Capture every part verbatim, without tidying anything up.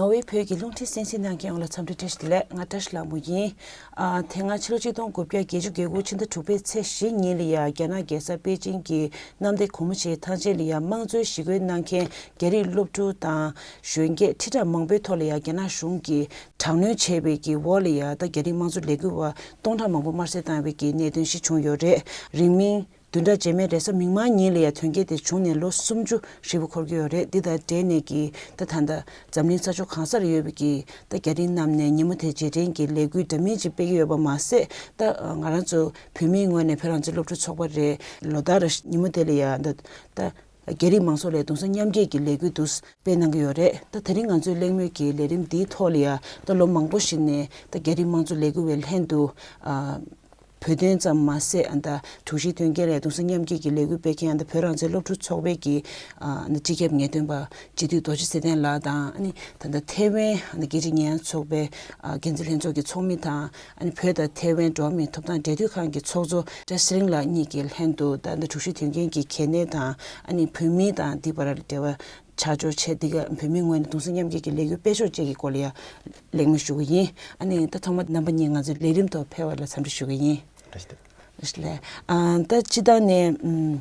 ནོར་ཝེ་བོད་ཀྱི་རླུང་འཕྲིན་གསན་གཟིགས་གནང་མཁན་ཡོངས་ལ་འཚམས་འདྲི་བཀྲ་ཤིས་བདེ་ལེགས། ང་བཀྲ་ཤིས་ལྷ་མོ་ཡིན། ཨ། དེ་སྔ་ཕྱི་ལོ་ཆིག་སྟོང་དགུ་བརྒྱ་བརྒྱད་ཅུ་གྱ་དགུ་ཕྱི་ཟླ་དྲུག་པའི་ཚེས་བཞི་ཉིན་ལ་ཡ་རྒྱ་ནག་རྒྱལ་ས་པེ་ཅིང་གི་གནམ་བདེ་སྒོ་མོ་ཆེའི་ཐང་ཆེན་ལ་ཡ་དམངས་གཙོའི་ཞི་རྒོལ་གནང་མཁན་རྒྱ་རིགས་སློབ་ཕྲུག་དང་གཞོན་སྐྱེས་ཁྲི་ཕྲག་མང་པོའི་ཐོག་ལ་ཡ་རྒྱ་ནག་གཞུང་གིས་དྲག་གནོན་བྱས་པའི་གི་འོག་ལ་ཡ་ད་རྒྱ་རིགས་དམངས་གཙོ་ལས་འགུལ་བ་སྟོང་ཕྲག་མང་པོ་དམར་གསོད་བཏང་བའི་གི་གནད་དོན་ཞིག་བྱུང་ཡོད་རེད། རིང་མིན་བདུན་ཕྲག་རྗེས་མའི་རེས་གཟའ་མིག་དམར་ཉིན་ལ་ཡ་དོན་རྐྱེན་དེ་བྱུང་ནས་ལོ་སུམ་ཅུ་ཧྲིལ་པོ་འཁོར་གྱི་ཡོད་རེད། འདི་དང་འབྲེལ་ནས་ཀྱི་ད་ད་ལྟ་འཛམ་གླིང་ས་ཕྱོགས་གང་སར་ཡོད་པའི་གི་ད་རྒྱ་རིགས་རྣམས་ནས་ཉིན་མོ་དེ་རྗེས་དྲན་གྱི་ལས་འགུལ་འདྲ་མིན་ཅིག་སྤེལ་གྱི་ཡོད་པ་མ་ཟད། ད་ང་རང་ཚོ་བོད་མིའི་ངོས་ནས་བོད་རང་བཙན་སློབ་ཕྲུག་ཚོགས་པ་རེད། ལོ་ལྟར་ཉིན་མོ་དེ་ལ་ཡ་ད་ད་རྒྱ་རིགས་མང་ཚོགས་ལ་གདུང་སེམས་མཉམ་སྐྱེད་ཀྱི་ལས་འགུལ་དུ་སྤེལ་གནང་གི་ཡོད་རེད། ད་དེ་རིང་ང་ཚོའི་གླེང་མོལ་གྱི་ལས་རིམ་འདིའི་ཐོག་ལ་ཡ་ད་ལོ་མང་པོ་ཞིག་ནས་ད་རྒྱ་རིགས་དམངས་གཙོ་ལས་འགུལ་བའི་ལྷན་དུ་ཨ། བོད་དོན་ཙམ་མ་ཟད། ཨ། ད་དྲུག་བཞིའི་དོན་རྐྱེན་ལ་གདུང་སེམས་མཉམ་སྐྱེད་ཀྱི་ལས་འགུལ་སྤེལ་མཁན་ཨ། ད་བོད་རང་བཙན་སློབ་ཕྲུག་ཚོགས་པའི་གི་ཨ། ད་སྤྱི་ཁྱབ་ངེས་སྟོན་པ་སྤྱི་འཐུས་རྡོ་རྗེ་ཚེ་བརྟན་ལགས་དང་། ཨ་ནི་ད་ལྟ་ཐེ་ཝན་ཨ། ད་རྒྱལ་སྤྱིའི་ཉེས་ཡངས་ཚོགས་པའི་ཨ། འགན་འཛིན་ལྷན་ཚོགས་ཀྱི་ཚོགས་མི་དང་། ཨ་ནི་བོད་དང་ཐེ་ཝན་འགྲོ་བ་མིའི་ཐོབ་ཐང་འབྲེལ་མཐུད་ཁང་གི་ཚོགས་གཙོ་བཀྲ་ཤིས་ཚེ་རིང་ལགས་གཉིས་ཀྱི་ལྷན་དུ། ད་ད་དྲུག་བཞིའི་དོན་རྐྱེན་གྱི་གལ་གནད་དང་། ཨ་ནི་བོད་མི་དང་འདི་བར་འབྲེལ་བ་ཆ་འཇོག་བྱས། འདི་ག་བོད་མིའི་ངོས་ནས་གདུང་སེམས་མཉམ་སྐྱེད་ཀྱི་ལས་འགུལ་སྤེལ་ཕྱོགས་བཅས་ཀྱི་སྐོར་ལ་ཡང་གླེང་མོལ་ཞུ་གི་ཡིན། ཨ་ནི་ད་ཐོག་མར་རྣམ་པ་གཉིས་ང་ཚོའི་ལས་རིམ་ཐོག་ཕེབས་པ་ལ་འཚམས་འདྲི་ཞུ་གི་ཡིན། བཀྲ་ཤིས་བདེ་ལེགས། ཨ། ད་སྤྱིར་བཏང་ནས་ཨམ།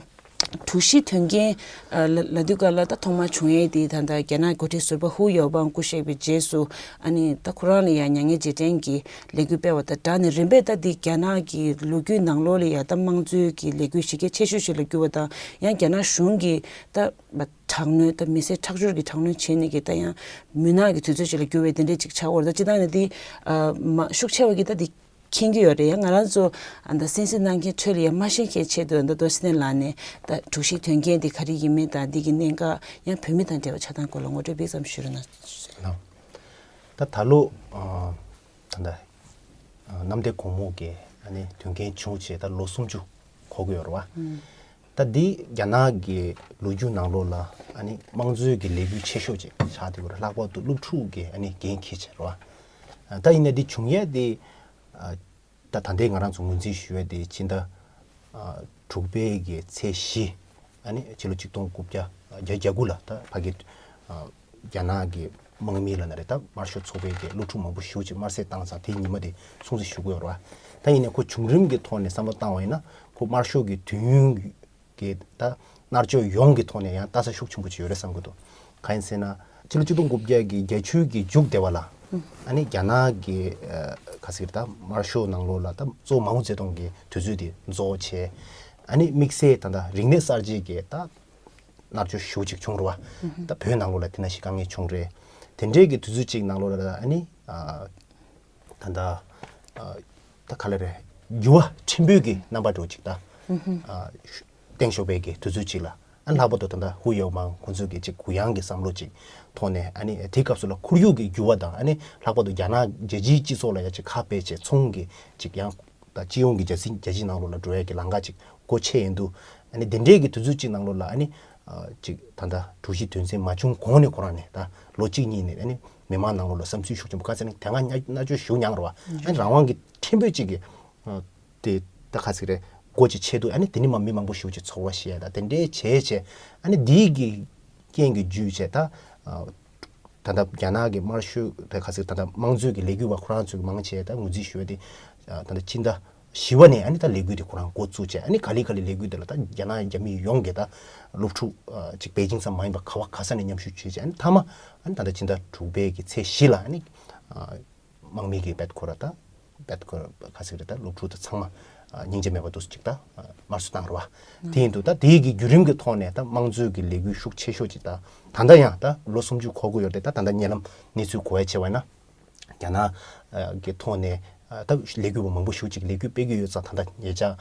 དྲུག་བཞིའི་དོན་རྐྱེན་ཨ། ལ་ལབ་དུས་སྐབས་ལ་ད་ཐོག་མར་བྱུང་ཡས་དེ་ད་ལྟ་རྒྱ་ནག་འགོ་ཁྲིད་ཟུར་པ་ཧུའུ་ཡའོ་པང་སྐུ་གཤེགས་པའི་རྗེས་སུ། ཨ་ནི་ད་ཁོ་རང་ལ་ཡང་མྱ་ངན་རྗེས་དྲན་གྱི་ལས་འགུལ་སྤེལ་བ་དང་སྦྲགས་ནས། རིམ་པས་ད་འདི་རྒྱ་ནག་གི་ལོ་རྒྱུས་ནང་ལོགས་ལ་ཡང་ད་དམངས་གཙོའི་གི་ལས་འགུལ་གཞི་རྒྱ་ཆེ་ཤོས་ཤིག་ལ་གྱུར་བ་དང་། ཡང་རྒྱ་ནག་གཞུང་གིས་ད་དྲག་གནོན། ད་མི་སེར་ཁྲག་སྦྱོར་གྱི་དྲག་གནོན་བྱས་ནས་ཀྱི་ད་ཡང་མུན་ནག་གི་དུས་ཚོད་ཅིག་ལ་གྱུར་བའི་དེ་འདྲས་ཅིག་ཆགས་ཡོད་རེད། ད་སྤྱིར་བཏང་ནས་འདི་ཨ། མ་ཤུགས་ཆེ་བ་གིས་ད་འདི་མཁྱེན་གྱི་ཡོད་རེད། ཡང་ང་རང་ཚོ་ཨ། ད་གསན་གཟིགས་གནང་མཁན་ཁྲོད་ལ་ཡང་མ་ཤེས་མཁན་ཆེད་དུ། ད་རྡོ་རྗེ་ཚེ་བརྟན་ལགས་ནས་ད་དྲུག་བཞིའི་དོན་རྐྱེན་འདི་ག་རེ་ཡིན་མིན་དང་འདི་གི་གནད་འགག་ཡང་བོད་མི་དང་འབྲེལ་བ་ཆགས་སྟངས་སྐོར་ལ་ངོ་སྤྲོད་སྤེལ་ཙམ་ཞུ་རོགས་གནང་། ད་ད་ལོ་ཨ། ད་ད་ཨ། གནམ་བདེ་སྒོ་མོ་གི་ཨ་ནི་དོན་རྐྱེན་བྱུང་བྱས་ད་ལོ་སུམ་ཅུ་འཁོར་གྱི་ཡོད་རེད་བ། ད་འདི་རྒྱ་ནག་གི་ལོ་རྒྱུས་ནང་ལོགས་ལ་ཨ་ནི་དམངས་གཙོའི་གི་ལས་འགུལ་ཆེ་ཤོས་ཅིག་ཆགས་བསྡད་ཡོད་རེད། ལྷག་པར་དུ་སློབ་ཕྲུག་གི་ཨ་ནི་འགན་འཁྱེར་བྱས་རེད་བ། ད་ཡིན་ནའི་འདི་བྱུང་ཡས་འདི་ཨ། ད་ད་ལྟའི་ང་རང་ཚོ་ངོས་འཛིན་ཞུ་ཡས་དེ་ཕྱི་ཟླ་ཨ། དྲུག་པའི་གི་ཚེས་བཞི། ཨ་ནི་ཕྱི་ལོ་ཆིག་སྟོང་དགུ་བརྒྱ་བརྒྱད་ཅུ་གྱ་དགུ་ལ་ད་ཕ་གི་ཨ། རྒྱ་ནག་གི་དམག་མི་ལབ་ན་རེད། ད་དམར་ཤོག་ཚོགས་པའི་གི་སློབ་ཕྲུག་མང་པོ་ཞེ་པོ་ཅིག་དམར་གསོད་བཏང་ཙང་དེའི་ཉི་མ་དེ་སྲུང་བརྩི་ཞུ་གི་ཡོད་རེད་བ། ད་ཡིན་ནའི་ཁོ་བྱུང་རིམ་གྱི་ཐོག་ནས་བསམ་བློ་བཏང་བ་ཡིན་ན། ཁོ་དམར་ཤོག་གི་དུས་ཡུན་གྱི་ད་མནར་གཅོད་ཡོངས་ཀྱི་ཐོག་ནས་ཡང་ལྟ་ས་ཤུགས་ཆེན་པོ་ཅིག་ཡོད་རེད་བསམ་གྱི་འདུག་གང་ཡིན་ཟེར་ན། ཕྱི་ལོ་ཆིག་སྟོང་དགུ་བརྒྱ་གི་བརྒྱད་ཅུ་གི་མཇུག་དེ་བ་ལ། ཨ་ནི་རྒྱ་ནག་གི་ཨ། ག་ཟེར་ད་དམར་ཤོག་ནང་ལོགས་ལ་ད་གཙོ་བོ་མའོ་ཙེ་ཏུང་གི་དུས་ཚོད་དེ་རྫོགས་བྱས། ཨ་ནི་དམིགས་བསལ་ད་ད་རིག་གནས་གསར་བརྗེ་གི་ད་མནར་གཅོད་ཞེ་པོ་ཅིག་བྱུང་རེད་བ། ད་བོད་ནང་ལོགས་ལ་དེ་ནང་བཞིན་དཀའ་ངལ་བྱུང་རེད། དེ་འདྲའི་གི་དུས་ཚོད་ཅིག་ནང་ལོགས་ལ་ཨ་ནི་ཨ། ད་ད་ཨ། ད་ག་ལེར་འགྱུར་བ་ཕྲན་བུ་གི་རྣམ་པ་འདྲ་བོ་ཅིག་ད་ཨ། བསྟན་ཤོར་བའི་གི་དུས་ཚོད་ཅིག་ལ། ཨ་ནི་ལྷག་པར་དུ་ད་ལྟ་ཧུའུ་ཡའོ་མང་ཁོང་ཚོས་གི་ཅིག་གུ་ཡངས་ཀྱི་བསམ་བློ་ཅིག་ཐོག་ནས། ཨ་ནི་དེའི་སྐབས་སུ་ལ་ཁོར་ཡུག་གི་འགྱུར་བ་དང་། ཨ་ནི་ལྷག་པར་དུ་རྒྱ་ནག་རྒྱལ་སྤྱིའི་སྤྱི་ཚོགས་ལ་ཡ་ཅིག་ཁ་སྤེལ་བྱས། ཚོང་གི་ཅིག་ཡང་ད་སྤྱི་ཡོངས་ཀྱི་རྒྱལ་སྲིད་རྒྱལ་སྤྱིའི་ནང་ལོགས་ལ་འགྲོ་ཡ་གི་ལམ་ཁ་ཅིག་སྒོ་ཕྱེ་ཡོང་དུས། ཨ་ནི་དེ་འདྲའི་གི་དུས་ཚོད་ཅིག་ནང་ལོགས་ལ་ཨ་ནི་ཨ། ཅིག་ད་ལྟ་དྲུག་བཞི་དོན་ཚན་མ་བྱུང་གོང་ནས་ཁོ་རང་ནས་ད་ལོ་གཅིག་གཉིས་ནས་ཨ་ནི་མི་མང་ནང་ལོགས་ལ་བསམ་ཚུལ་ཤུགས་ཆེན་པོ། ག་ཟེར་ན་དེ་སྔ་མནར་གཅོད་ཞེ་པོ་མྱངས་རེད་བ། ཨ་ནི་རང་དབང་གི་ཕྲན་བུ་ཅིག་གི་ཨ། དེ་ད་ག་ཟེར་རེད། སྒོ་ཅིག་ཕྱེ་དུས། ཨ་ནི་དེ་ནས་མར་མི་མང་པོ་ཞེ་པོ་ཅིག་ཚོར་བ་ཤེས་ཡ་ད་དེ་འདྲའི་བྱས་བྱས། ཨ་ནི་འདིའི་གི་རྐྱེན་གྱིས་བརྒྱུད་བྱས་ད་ཨ། ད་ལྟ་རྒྱ་ནག་གི་དམར་ཤོག་ད་ག་ཟེར། ད་ལྟ་དམངས་གཙོའི་གི་ལས་འགུལ་བ་ཁོ་རང་ཚོས་གི་མང་ཆེ་ད་ངོས་འཛིན་ཞུ་བ་དེ་ཨ། ད་ལྟ་ཕྱི་ཟླ་བཞི་པ་ནས་ཨ་ནི་ད་ལས་འགུལ་དེ་ཁོ་རང་འགོ་བཙུགས་བྱས། ཨ་ནི་ག་ལེ་ག་ལེ་ལས་འགུལ་དེ་ལ་ད་རྒྱ་ནག་རྒྱ་མི་ཡོངས་ཀྱི་ད་སློབ་ཕྲུག་ཨ། ཅིག་པེ་ཅིང་ཙམ་མ་ཡིན་པ་ག་བ་ག་ས་ནས་མཉམ་ཞུགས་བྱས་བྱས། ཨ་ནི་མཐའ་མ་ཨ་ནི་ད་ལྟ་ཕྱི་ཟླ་དྲུག་པའི་གི་ཚེས་བཞི་ལ་ཨ་ནི་ཨ། དམག་མི་གིས་བེད་ཁོ་ར་ད་བེད་ཁོ་ར་ག་ཟེར་རེད། ད་སློབ་ཕྲུག་ད་ཚང་མ་ཨ། སྙིང་རྗེ་མེད་པ་འདུག་ཅིག་ད་ཨ། དམར་གསོད་བཏང་རེད་བ། དེ་ཡིན་དུས་ད་དེའི་གི་བརྒྱུད་རིམ་གི་ཐོག་ནས་ད་དམངས་གཙོའི་གི་ལས་འགུལ་ཤུགས་ཆེ་ཤོས་ཅིག་ད་ད་ལྟ་ཡང་ད་ལོ་སུམ་ཅུ་འཁོར་གྱི་ཡོད་རེད། ད་ད་ལྟ་ཉེ་ལམ་གནས་ཚུལ་གོ་ཡ་བྱས་པ་ཡིན་ན། རྒྱ་ནག་གི་ཐོག་ནས་ད་ལས་འགུལ་བ་མང་པོ་ཞིག་ཅིག་ལས་འགུལ་སྤེལ་གྱི་ཡོད་ཙང་། ད་ལྟ་ཉེ་ཆར་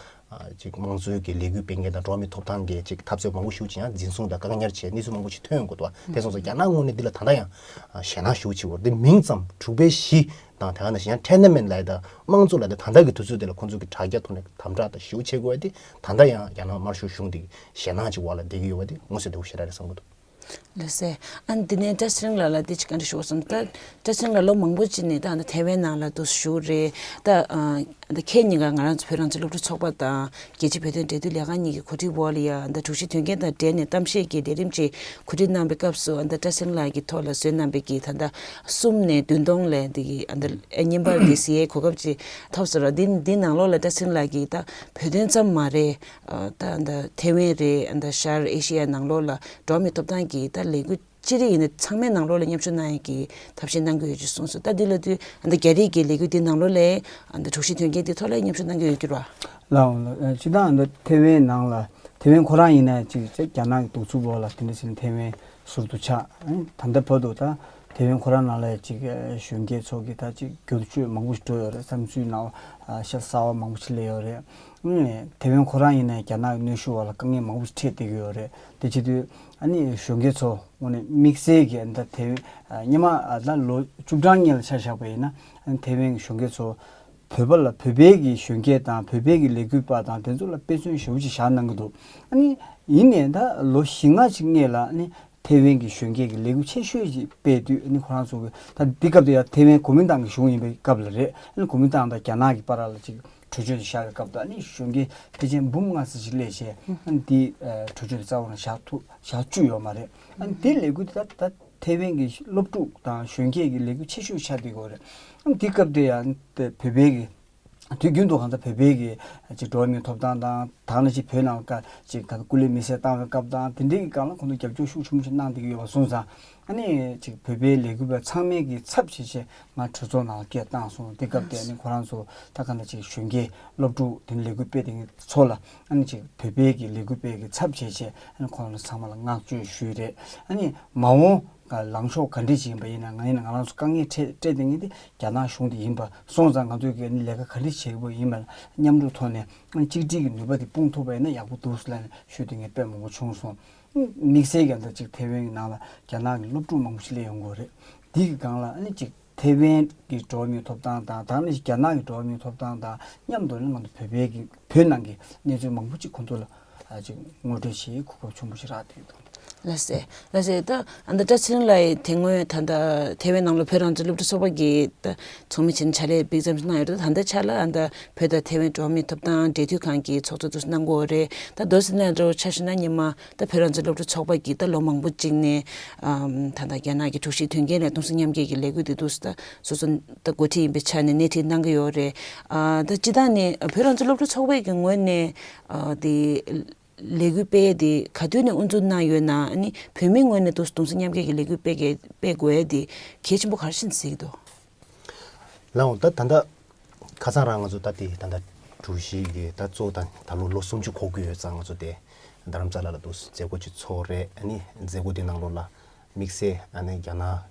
ཅིག་དམངས་གཙོའི་གི་ལས་འགུལ་སྤེལ་མཁན་དང་འགྲོ་བ་མིའི་ཐོབ་ཐང་གི་ཅིག་འཐབ་རྩོད་མང་པོ་ཞིག་ཅིག་ཡང་འཛིན་བཟུང་དང་བཀག་ཉར་བྱས། གནས་ཚུལ་མང་པོ་ཞིག་ཐོན་ཡོང་གི་འདུག་བ། དེ་སོང་ཙང་རྒྱ་ནག་ངོས་ནས་འདི་ལ་ད་ལྟ་ཡང་ཞེད་སྣང་ཞེ་པོ་ཅིག་ཡོད་རེད། དེ་མིང་ཙམ་དྲུག་པའི་གཞི་དང་། དེ་ག་ནང་བཞིན་ཡང་འཐེན་ནམ་མེན་ལབ་ཡ་ད་དམངས་གཙོ་ལབ་ཡ་ད་ད་ལྟ་གི་དུས་ཚོད་འདི་ལ་ཁོང་ཚོ་གི་དྲ་རྒྱ་ཐོག་ནས་དམ་དྲག་དང་ཞེ་པོ་བྱེད་དགོས་ཡ་དེ། ད་ལྟ་ཡང་རྒྱ་ནག་དམར་ཤོག་གཞུང་འདི་ཞེད་སྣང་ཅིག་འོག་ལ་བསྡད་ཀྱི་ཡོད་པ་དེ་མངོན་གསལ་དོད་པོ་ཞེ་དྲག་རེད་བསམ་གྱི་འདུག་ལགས་སེ། ཨ་ནི་འདི་ནས་བཀྲ་ཤིས་ལགས་ལ་འདི་ཅིག་བཀའ་འདྲི་ཞུ་བསམ། ད་བཀྲ་ཤིས་ལགས་ལོ་མང་པོ་ཅིག་ནས་ད་ཨ་ནི་ཐེ་ཝན་ནང་ལ་འདུག་བཞུགས་རེད། ད་ཨ་ད་ཁྱེད་གཉིས་ཀ་ང་རང་ཚོ་བོད་རང་བཙན་སློབ་ཕྲུག་ཚོགས་པ་དང་རྒྱལ་སྤྱིའི་བོད་དོན་འབྲེལ་མཐུད་ལས་ཁང་གཉིས་ཀྱི་གོ་སྒྲིག་འོག་ལ་ཡ་ད་དྲུག་བཞི་དོན་རྐྱེན་དང་འབྲེལ་ནས་གཏམ་བཤད་ཀྱི་ལས་རིམ་ཅིག་གོ་སྒྲིག་གནང་བའི་སྐབས་སུ། ཨ་ད་བཀྲ་ཤིས་ལགས་ཀྱིས་ཐོག་ལ་བཟོས་གནང་བའི་གི་ད་ད་གསུམ་ནས་བདུན་སྟོང་ལས་འདི་གི་ཨ་ད་བརྙན་པར་འདི་གཟིགས་ཡའི་གོ་སྐབས་ཅིག་ཐོབ་ཟེར་བ། འདི་འདི་ནང་ལོགས་ལ་བཀྲ་ཤིས་ལགས་ཀྱིས་ད་བོད་དོན་ཙམ་མ་རེད། ཨ་ད་ད་ཐེ་ཝན་རེད། ཨ་ད་ཤར་ཨེ་ཤི་ཡ་ནང་ལོགས་ལ་འགྲོ་བ་མིའི་ཐོབ་ཐང་གི་ད་ལས་འགུལ་ཅི་རིགས་ཡིན་ན་ཚང་མའི་ནང་ལོགས་ལ་མཉམ་ཞུགས་གནང་ཡས་ཀྱི་ཐབས་ཤེས་གནང་གི་ཡོད་ཅེས་གསུངས་སོང་། ད་འདི་ལ་དུས་ཨ་ད་རྒྱ་རིགས་ཀྱི་ལས་འགུལ་འདི་ནང་ལོགས་ལ་ཨ་ད་དྲུག་བཞི་དོན་རྐྱེན་འདི་ཐོག་ལ་མཉམ་ཞུགས་གནང་གི་ཡོད་ཀྱི་རེད་བ། ལའོ་ལ་ཅི་ད་ཨ་ད་ཐེ་ཝན་ནང་ལ་ཐེ་ཝན་ཁོ་རང་ཡིན་ན་ཅིག་ཅིག་རྒྱ་ནག་གི་གདུག་རྩུབ་འོག་ལ་དེ་འདྲ་བྱས་ནས་ཐེ་ཝན་ཟུར་དུ་ཆགས། ཨ་ནི་ད་ལྟ་བར་དུ་ད་ཐེ་ཝན་ཁོ་རང་ནང་ལ་ཅིག་གཞོན་སྐྱེས་ཚོ་གི་ད་ཅིག་སྒྱུར་བཅོས་མང་པོ་ཞིག་འགྲོ་ཡོད་རེད། བསམ་ཚུལ་ནང་ཤ་གསར་བ་མང་པོ་ཞིག་སླེབས་ཡོད་རེད། ཨ་ནི་ཐེ་ཝན་ཁོ་རང་ཡིན་ན་རྒྱ་ནག་གི་གནོན་ཤུགས་འོག་ལ་དཀའ་ངལ་མང་པོ་ཞིག་འཕྲད་བསྡད་ཀྱི་ཡོད་རེད། དེ་བྱེད་དུས་ཨ་ནི་གཞོན་སྐྱེས་ཚོ་དངོས་གནས་དམིགས་བསལ་གྱི་ད་ཐེ་ཝན་སྔོན་མ་ད་ལོ་བཅུ་གྲངས་སྔོན་ལ་ཆ་བཞག་པ་ཡིན་ན། ཨ་ནི་ཐེ་ཝན་གྱི་གཞོན་སྐྱེས་ཚོ་བོད་པ་ལ་བོད་པའི་གི་གཞོན་སྐྱེས་དང་བོད་པའི་གི་ལས་འགུལ་པ་དང་དེ་ཚོ་ལ་དཔེ་མཚོན་ཞེ་པོ་ཅིག་བཞག་གནང་གི་འདུག་ཨ་ནི་ཡིན་ནའི་ད་ལོ་བཞི་ལྔ་ཅིག་སྔོན་ལ་ཨ་ནི་ཐེ་ཝན་གྱི་གཞོན་སྐྱེས་ཀྱི་ལས་འགུལ་ཆེ་ཤོས་ཅིག་སྤེལ་དུས། ཨ་ནི་ཁོ་རང་ཚོ་གི་ད་འདི་སྐབས་དེ་ཡང་ཐེ་ཝན་གོ་མིན་ཏང་གི་གཞུང་ཡིན་པའི་སྐབས་ལ་རེད། ཨ་ནི་གོ་མིན་ཏང་དང་རྒྱ་ནག་གི་བར་ལ་ཅིག་གྲོས་ཆོད་ཅིག་བཞག་པའི་སྐབས་དུ། ཨ་ནི་གཞོན་སྐྱེས་ཕལ་ཆེར་འབུམ་ལྔ་ཙམ་ཞིག་སླེབས་བྱས། ཨ་ནི་འདི་གྲོས་ཆོད་དེ་རྩ་བ་ནས་བཞག་ཐུབ་བཞག་བཅུག་ཡོད་མ་རེད། ཨ་ནི་འདི་ལས་འགུལ་དེ་ད་ད་ཐེ་ཝན་གྱི་སློབ་ཕྲུག་དང་གཞོན་སྐྱེས་ཀྱི་ལས་འགུལ་ཆེ་ཤོས་ཆགས་བསྡད་ཡོད་རེད། ཨ་ནི་འདི་སྐབས་དེ་ཡང་བོད་པའི་གི་དུས་རྒྱུན་དུ་གང་ལྟར་བོད་པའི་གི་ཅིག་འགྲོ་བ་མིའི་ཐོབ་ཐང་དང་། དེ་ནང་བཞིན་བོད་ནང་ལ་ཅིག་ག་སྐུ་ལས་མེ་སྲེག་བཏང་བའི་སྐབས་དང་དེ་འདྲའི་གི་སྒང་ལ་ཁོང་ཚོ་རྒྱབ་སྐྱོར་ཤུགས་ཆེན་པོ་ཞིག་གནང་བསྡད་ཀྱི་ཡོད་པ་སོང་ཙང་། ཨ་ནི་ཅིག་བོད་པའི་ལས་འགུལ་བ་ཚང་མའི་གི་ཚབ་བྱས་བྱས་ང་གྲོས་ཚོགས་ནང་ལ་སྐད་བཏང་སོང་། དེ་སྐབས་དེ་ཨ་ནི་ཁོ་རང་ཚོ་ད་ག་འདྲ་ཅིག་གཞོན་སྐྱེས་སློབ་ཕྲུག་དེ་ནི་ལས་འགུལ་སྤེལ་བསྡད་མཁན་ཚོ་ལ། ཨ་ནི་ཅིག་བོད་པའི་གི་ལས་འགུལ་སྤེལ་གི་ཚབ་བྱས་བྱས་ཨ་ནི་ཁོ་རང་ཚོ་ཚང་མ་ལ་བསྔགས་བརྗོད་ཞུས་རེད། ཨ་ནི་མ་འོངས་ལངས་ཕྱོགས་ག་འདྲ་ཅིག་ཡིན་པ་ཡིན་ན། ང་ཡིན་ན་ང་རང་ཚོ་དཀའ་ངལ་འཕྲད་འཕྲད་བསྡད་མཁན་དེ་རྒྱ་ནག་གཞུང་དེ་ཡིན་པ་སོང་ཙང་། ང་ཚོས་གི་ཨ་ནི་ལས་ཀ་ག་འདྲ་བྱེད་དགོས་ཡིན་པ་མཉམ་རུབ་ཐོག་ནས། ཨ་ནི་གཅིག་སྒྲིལ་གྱི་ནུས་པ་དེ་སྤུངས་ཐུབ་པ་ཡིན་ན་ཡག་པོ་འདུག་ཟེར་ལབ་ནས་ཞུས་དེ་ངས་དཔེ་མང་པོ་བྱུང་སོང་། དམིགས་བསལ་གྱི་ད་ཅིག་ཐེ་ཝན་གྱི་ནང་ལ་རྒྱ་ནག་གི་སློབ་ཕྲུག་མང་པོ་ཞིག་སླེབས་ཡོང་གི་ཡོད་རེད། དེ་གི་སྒང་ལ་ཨ་ནི་ཅིག་ཐེ་ཝན་གྱི་འགྲོ་བ་མིའི་ཐོབ་ཐང་དང་། ད་ནི་རྒྱ་ནག་གི་འགྲོ་བ་མིའི་ཐོབ་ཐང་དང་མཉམ་དུ་ནི་ང་ཚོ་བོད་པའི་གི་བོད་ནང་གི་གནས་ཚུལ་མང་པོ་ཅིག་ཁོང་ཚོ་ལ་ཨ་ཅིག་ངོ་སྤྲོད་བྱེད་གོ་སྐབས་ཆེན་པོ་ཞིག་རག་བསྡད་འདུག་ལགས་སེ། ལགས་སེ། ད་ཨ་ད་བཀྲ་ཤིས་ལགས་ཡིས་དེ་སྔོན་ད་ལྟ་ཐེ་ཝན་ནང་ལ་བོད་རང་བཙན་སློབ་ཕྲུག་ཚོགས་པ་གི་ད་ཚོགས་མི་བྱས་ནས་ཕྱག་ལས་སྤེལ་ཙམ་ཞིག་གནང་ཡོད་རེད། ད་ལྟའི་ཆ་ལ་ཨ་ད་བོད་དང་ཐེ་ཝན་འགྲོ་བ་མིའི་ཐོབ་ཐང་འབྲེལ་མཐུད་ཁང་གི་ཚོགས་གཙོ་དུ་གནང་གི་ཡོད་རེད། ད་མདོར་ཟེར་ན་འདྲ་བོ་ཆ་བཞག་ན་སྔོན་མ་ད་བོད་རང་བཙན་སློབ་ཕྲུག་ཚོགས་པ་གིས་ད་ལོ་མང་པོ་གཅིག་ནས་ཨམ་ད་ལྟ་རྒྱ་ནག་གི་དྲུག་བཞིའི་དོན་རྐྱེན་ལས་གདུང་སེམས་མཉམ་སྐྱེད་ཀྱི་ལས་འགུལ་དེ་འདུག་ད་སོ་སོ་ད་འགོ་ཁྲིད་ཡིན་པའི་ཆ་ནས་སྣེ་ཁྲིད་གནང་གི་ཡོད་རེད། ཨ་ད་སྤྱིར་བཏང་ནས་བོད་རང་བཙན་སློབ་ཕྲུག་ཚོགས་པའི་གི་ངོས་ནས་ཨ་དེ་ལས་འགུལ་སྤེལ་ཡས་དེ་ག་དུས་ནས་དབུ་འཛུགས་གནང་ཡོད་ན། ཨ་ནི་བོད་མིའི་ངོས་ནས་འདུག་གདུང་སེམས་མཉམ་སྐྱེད་ཀྱི་ལས་འགུལ་སྤེལ་གི་སྤེལ་དགོས་ཡས་དེ་གལ་ཆེན་པོ་ག་རེ་བྱས་ནས་གཟིགས་ཀྱི་འདུག་ལགས་འོང་། ད་ད་ལྟ་ཁ་སང་རང་ང་ཚོ་ད་དེ་ད་ལྟ་དྲུག་བཞི་གི་ད་གཙོ་བོ་ད་ད་ལོ་ལོ་སུམ་ཅུ་འཁོར་གྱི་ཡོད་ཙང་། ང་ཚོ་དེ་རྡ་རམ་ས་ལ་ལ་འདུག་མཛད་སྒོ་ཅིག་ཚོགས་རེད། ཨ་ནི་མཛད་སྒོ་དེ་ནང་ལོགས་ལ་དམིགས་བསལ་ཨ་ནི་རྒྱ་ནག་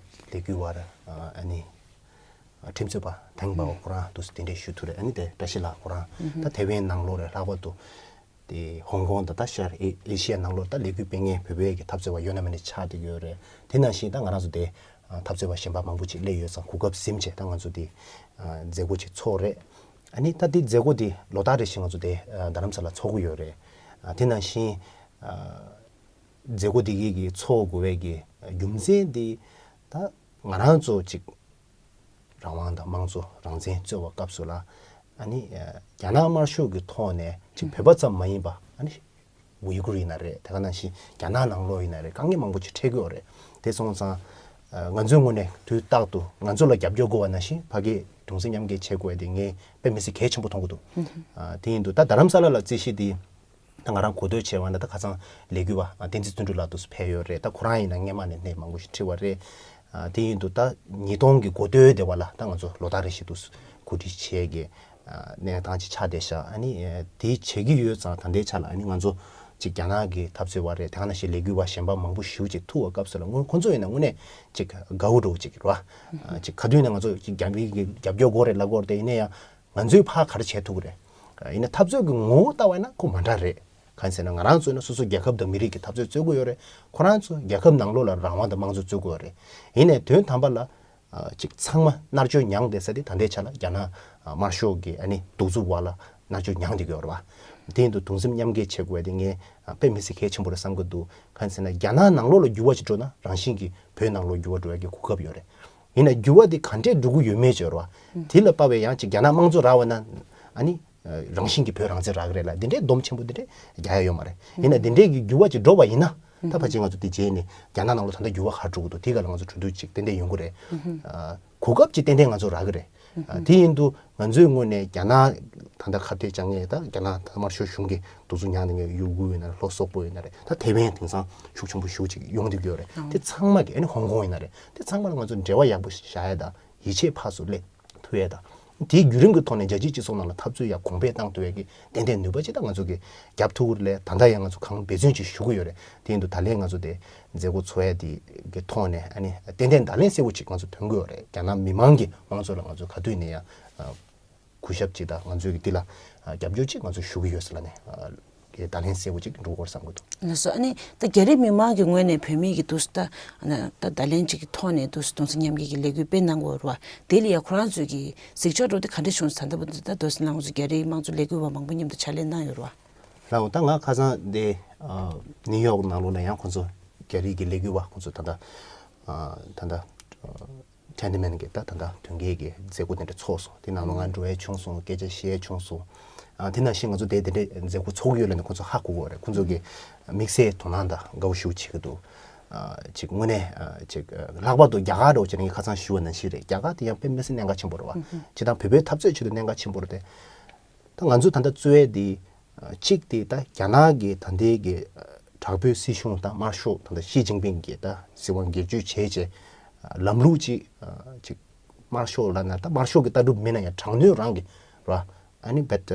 ལས་འགུལ་བ་རེད། ཨ་ནི་ཁྲིམས་རྩོད་པ་ཐེངས་པ་ཁོ་རང་འདུག་དེ་འདྲས་ཞུ་ཐུབ་རེད། ཨ་ནི་དེ་བཀྲ་ཤིས་ལགས་ཁོ་རང་ད་ཐེ་ཝན་ནང་ལོགས་རེད། ལྷག་པར་དུ་དེ་ཧོང་ཀོང་དང་ད་ཤར་ཨེ་ཨེ་ཤི་ཡ་ནང་ལོགས་ད་ལས་འགུལ་སྤེལ་མཁན་བོད་པའི་གི་འཐབ་རྩོད་པ་ཡོད་ན་མེད་ན་ཆགས་བསྡད་ཀྱི་ཡོད་རེད། དེ་ནང་བཞིན་ད་ང་རང་ཚོ་དེ་འཐབ་རྩོད་པ་གཞན་པ་མང་པོ་ཅིག་སླེབས་ཡོད་ཙང་། གོ་སྐབས་ཟིན་བྱས་ད་ང་ཚོ་དེ་མཛད་སྒོ་ཅིག་ཚོགས་རེད། ཨ་ནི་ད་དེ་མཛད་སྒོ་དེ་ལོ་ལྟར་རེ་བཞིན་ང་ཚོ་དེ་རྡ་རམ་ས་ལ་ཚོགས་ཀྱི་ཡོད་རེད། དེ་ནང་བཞིན་མཛད་སྒོ་དེ་གའི་གི་ཚོགས་དགོས་པའི་གི་རྒྱུ་མཚན་དེ་ད་ང་རང་ཚོ་ཅིག་རང་དབང་དང་དམངས་གཙོ་རང་བཙན་རྩོད་པའི་སྐབས་སུ་ལ། ཨ་ནི་རྒྱ་ནག་དམར་ཤོག་གི་ཐོག་ནས་ཅིག་བོད་པ་ཙམ་མ་ཡིན་པ། ཨ་ནི་ཝི་གུར་ཡིན་ན་རེད། དེ་ག་ནང་བཞིན་རྒྱ་ནག་ནང་ལོགས་ཡིན་ན་རེད། དཀའ་ངལ་མང་པོ་ཅིག་འཕྲད་ཀྱི་ཡོད་རེད། དེ་སོང་ཙང་ང་ཚོའི་ངོས་ནས་དུས་རྟག་ཏུ་ང་ཚོ་ལ་རྒྱབ་སྐྱོར་དགོས་པ་ནང་བཞིན་ཕ་གིར་གདུང་སེམས་མཉམ་སྐྱེད་བྱེད་དགོས་པ་དེ་ངས་དཔེ་མི་སྲིད་གལ་ཆེན་པོ་མཐོང་གི་འདུག་དེ་ཡིན་དུས་ད་རྡ་རམ་ས་ལ་ལ་རྩིས་གཞི་དེ། ད་ང་རང་གོ་ཐོས་བྱས་པ་ན་ད་ཁ་སང་ལས་འགུལ་བ་བསྟན་འཛིན་བརྩོན་འགྲུས་ལགས་འདུག་ཕེབས་ཡོད་རེད། ད་ཁོ་རང་ཡིན་ན་སྔོན་མ་ནས་སྣེ་མང་པོ་ཞིག་ཁྲིད་པ་རེད། དེ་ཡིན་དུས་ད་ཉིས་སྟོང་གི་འགོ་སྟོད་དེ་བ་ལ་ད་ང་ཚོ་ལོ་ལྟར་རེ་བཞིན་འདུག་གོ་སྒྲིག་བྱས་ཀྱི་གནས་སྟངས་ཅིག་ཆགས་བསྡད་ཤག་ཨ་ནི་དེ་བྱེད་ཀྱི་ཡོད་ཙང་། ད་ལྟའི་ཆ་ལ་ཨ་ནི་ང་ཚོ་ཅིག་རྒྱ་ནག་གི་འཐབ་རྩོད་པ་རེད། དེ་ག་ནང་བཞིན་ལས་འགུལ་བ་གཞན་པ་མང་པོ་ཞིག་ཅིག་ཐུག་པའི་སྐབས་སུ་ལ་ཁོང་ཁོང་ཚོ་ཡིན་ན་དངོས་གནས་ཅིག་དགའ་བོ་འདྲ་བོ་ཅིག་རེད་བ། ཅིག་ག་དུས་ནས་ང་ཚོ་ཅིག་རྒྱ་མིའི་གི་རྒྱབ་སྐྱོར་དགོས་རེད་ལབ་ཀྱི་ཡོད་རེད། དེ་ཡིན་ན་ཡང་། ང་ཚོས་ཕར་ག་རེ་བྱེད་ཐུབ་ཀྱི་རེད། ཡིན་ན་འཐབ་རྩོད་ཀྱི་ངོ་བོ་ལྟ་བ་ན་ཁོ་མ་འདྲ་རེད། གང་ཟེར་ན་ང་རང་ཚོ་ནི་སོ་སོ་རྒྱལ་ཁབ་དང་མི་རིགས་ཀྱི་འཐབ་རྩོད་རྩོད་ཀྱི་ཡོད་རེད། ཁོ་རང་ཚོ་རྒྱལ་ཁབ་ནང་ལོགས་ལ་རང་དབང་དང་དམངས་གཙོ་རྩོད་ཀྱི་ཡོད་རེད། ཡིན་ནའི་དོན་དམ་པ་ལ་ཅིག་ཚང་མ་མནར་གཅོད་མྱངས་བསྡད་ས་དེ་ད་ལྟའི་ཆ་ལ་རྒྱ་ནག་དམར་ཤོག་གི་ཨ་ནི་གདུག་རྩུབ་བ་ལ་མནར་གཅོད་མྱངས་བསྡད་ཀྱི་ཡོད་རེད་བ། དེ་ཡིན་དུས་གདུང་སེམས་མཉམ་སྐྱེད་བྱེད་དགོས་དེ་ངས་དཔེ་མི་སྲིད་གལ་ཆེན་པོ་རེད་བསམ་གྱི་འདུག་གང་ཟེར་ན་རྒྱ་ནག་ནང་ལོགས་ལ་འགྱུར་བ་ཞིག་འགྲོ་ན་རང་བཞིན་གྱིས་བོད་ནང་ལོགས་འགྱུར་བ་འགྲོ་ཡ་གི་གོ་སྐབས་ཡོད་རེད། ཡིན་ན་འགྱུར་བ་དེ་ག་འདྲས་འགྲོ་གི་ཡོད་མེད་ཅིག་ཡོད་རེད་བ། དེ་ལ་དཔག་པའི་ཡང་ཅིག་རྒྱ་ནག་དམངས་གཙོ་རག་པ་ན་ཨ་ནི་རང་བཞིན་གྱིས་བོད་རང་བཙན་རག་གི་རེད་ལ། འདི་འདྲའི་སྡོམ་ཆེན་པོ་འདི་འདྲས་རྒྱག་ཡ་ཡོད་མ་རེད། ཡིན་ན་འདི་འདྲས་ཀྱི་འགྱུར་བ་ཅིག་འགྲོ་བ་ཡིན་ན་ད་ཕལ་ཆེར་ང་ཚོ་དེ་རྗེས་ནས་རྒྱ་ནག་ནང་ལོགས་ད་ལྟ་འགྱུར་བ་ག་རེ་འགྲོ་གི་འདུག་དེ་ག་ལ་ང་ཚོ་གྲོས་བསྡུར་ཅིག་ཏན་ཏན་ཡོང་གི་རེད། གོ་སྐབས་ཅིག་ཏན་ཏན་ང་ཚོ་རག་གི་རེད། དེ་ཡིན་དུས་ང་ཚོའི་ངོས་ནས་རྒྱ་ནག་ད་ལྟ་ཁ་གཏད་བཅག་མཁན་དང་རྒྱ་ནག་ད་དམར་ཤོག་གཞུང་གིས་གདུག་རྩུབ་མྱངས་བསྡད་མཁན་ཡུ་གུར་ཡིན་ན་རེད། ལྷོ་སོག་པོ་ཡིན་ན་རེད། ད་ཐེ་ཝན་དེང་སང་ཤུགས་ཆེན་པོ་ཞེ་པོ་ཅིག་ཡོང་བསྡད་ཀྱི་ཡོད་རེད། དེ་ཚང་མ་གི་ཨ་ནི་ཧོང་ཀོང་ཡིན་ན་རེད། དེ་ཚང་མ་ལ་ང་ཚོ་འབྲེལ་བ་ཡག་པོ་བཞག་ཡ་དང་ཡིད་ཆེས་ཕར་ཚུར་སླེབས་ཐུབ་ཡ་དང་། དེའི་བརྒྱུད་རིམ་གྱི་ཐོག་ནས་རྒྱལ་སྤྱིའི་སྤྱི་ཚོགས་ནང་ལ་འཐབ་རྩོད་ཡ་གོང་འཕེལ་བཏང་ཐུབ་ཡ་གི་ཏན་ཏན་ནུས་པ་ཅིག་ད་ང་ཚོ་གི་རྒྱབ་ཐུབ་ཀྱི་རེད། ད་ལྟ་ཡང་ང་ཚོ་གང་འབད་བརྩོན་ཅིག་ཞུ་གི་ཡོད་རེད། དེ་ཡིན་དུས་ད་ལན་ང་ཚོ་དེ་མཛད་སྒོ་འཚོགས་ཡ་དེ་གི་ཐོག་ནས་ཨ་ནི་ཏན་ཏན་ད་ལན་གསལ་བོ་ཅིག་ང་ཚོ་ཐོན་གི་ཡོད་རེད། རྒྱ་ནག་མི་མང་གི་དམངས་གཙོ་ལ་ང་ཚོ་ག་དུས་ནས་ཡང་གུས་ཞབས་ཅིག་དང་ང་ཚོས་གི་འདི་ལ་རྒྱབ་སྐྱོར་ཅིག་ང་ཚོ་ཞུ་གི་ཡོད་ཟེར་ལ་ནས་གི་ད་ལན་གསལ་བོ་ཅིག་འགྲོ་དགོས་བསམ་གི་འདུག་ལགས་སོ། ཨ་ནི་ད་རྒྱ་རིགས་མི་མང་གི་ངོས་ནས་བོད་མི་གི་འདུག་ད་ད་ད་ལན་ཅིག་གི་ཐོག་ནས་འདུག་གདུང་སེམས་མཉམ་སྐྱེད་ཀྱི་ལས་འགུལ་སྤེལ་གནང་དགོས་རེད་བ། དེ་ལ་ཡ་ཁོ་རང་ཚོས་ཀྱི་གཟིགས་ཕྱོགས་འགྲོ་དེ་ག་འདྲ་བྱུང་ཟེར་ད་ལྟ་བུ་འདི་ད་འདུག་སེ་ལགས་ང་ཚོ་རྒྱ་རིགས་དམངས་གཙོ་ལས་འགུལ་བ་མང་པོ་མཉམ་དུ་ཕྱག་ལས་གནང་ཡོད་རེད་བ། ལགས་འོ། ད་ང་ཁ་སང་འདི་ནིའུ་ཡོག་ནང་ལོགས་ན་ཡང་ཁོ་ཚོ་རྒྱ་རིགས་ཀྱི་ལས་འགུལ་བ་ཁོ་ཚོ་ད་ལྟ་ད་ལྟ་ཊེན་ཏི་མེན་གྱི་ད་ད་ལྟ་དོན་གཉེར་གྱི་མཛད་སྒོ་དེ་འདྲ་ཚོགས་སོང་། དེ་ནང་ལོགས་ང་འགྲོ་ཡས་བྱུང་སོང་། སྐད་ཆ་བཤད་ཡས་བྱུང་སོང་། ཨ་དེ་ནང་བཞིན་ང་ཚོ་དེ་དེ་འདྲའི་མཛད་སྒོ་ཚོགས་ཀྱི་ཡོད་ལབ་ནས་ཁོ་ཚོ་ཧ་གོ་གི་ཡོད་རེད། ཁོ་ཚོ་གི་དམིགས་བསལ་དོ་སྣང་དང་དགའ་བོ་ཞེ་པོ་བྱེད་ཀྱི་འདུག་ཨ་ཅིག་དངོས་གནས་ཨ་ཅིག་ལྷག་པར་དུ་རྒྱ་གར་འདྲ་བོ་བྱས་ན་ངས་ཁ་སང་ཞུས་པ་ནང་བཞིན་རེད། རྒྱ་གར་དེ་ཡང་དཔེ་མི་སྲིད་གནད་འགག་ཆེན་པོ་རེད་བ། ཨུ་ཧུ། སྤྱིར་བཏང་བོད་པའི་འཐབ་རྩོད་ཆེད་དུ་གནད་འགག་ཆེན་པོ་རེད་དེ། ད་ང་ཚོ་ད་ལྟ་རྩོད་ཡས་དེ་གཅིག་དེ་ད་རྒྱ་ནག་གི་ད་ལྟའི་གི་དྲག་པོའི་སྲིད་གཞུང་དང་དམར་ཤོག་ད་ལྟ་ཞི་ཅིན་ཕིང་གི་ད་སྲིད་དབང་སྒེར་གཅོད་བྱས་བྱས་ལམ་ལུགས་ཅིག་ཅིག་དམར་ཤོག་ལབ་ན་ད་དམར་ཤོག་གི་ལྟ་གྲུབ་མིན་ན་ཡང་དྲག་གནོན་རང་གི་ར་ཨ་ནི་བེད་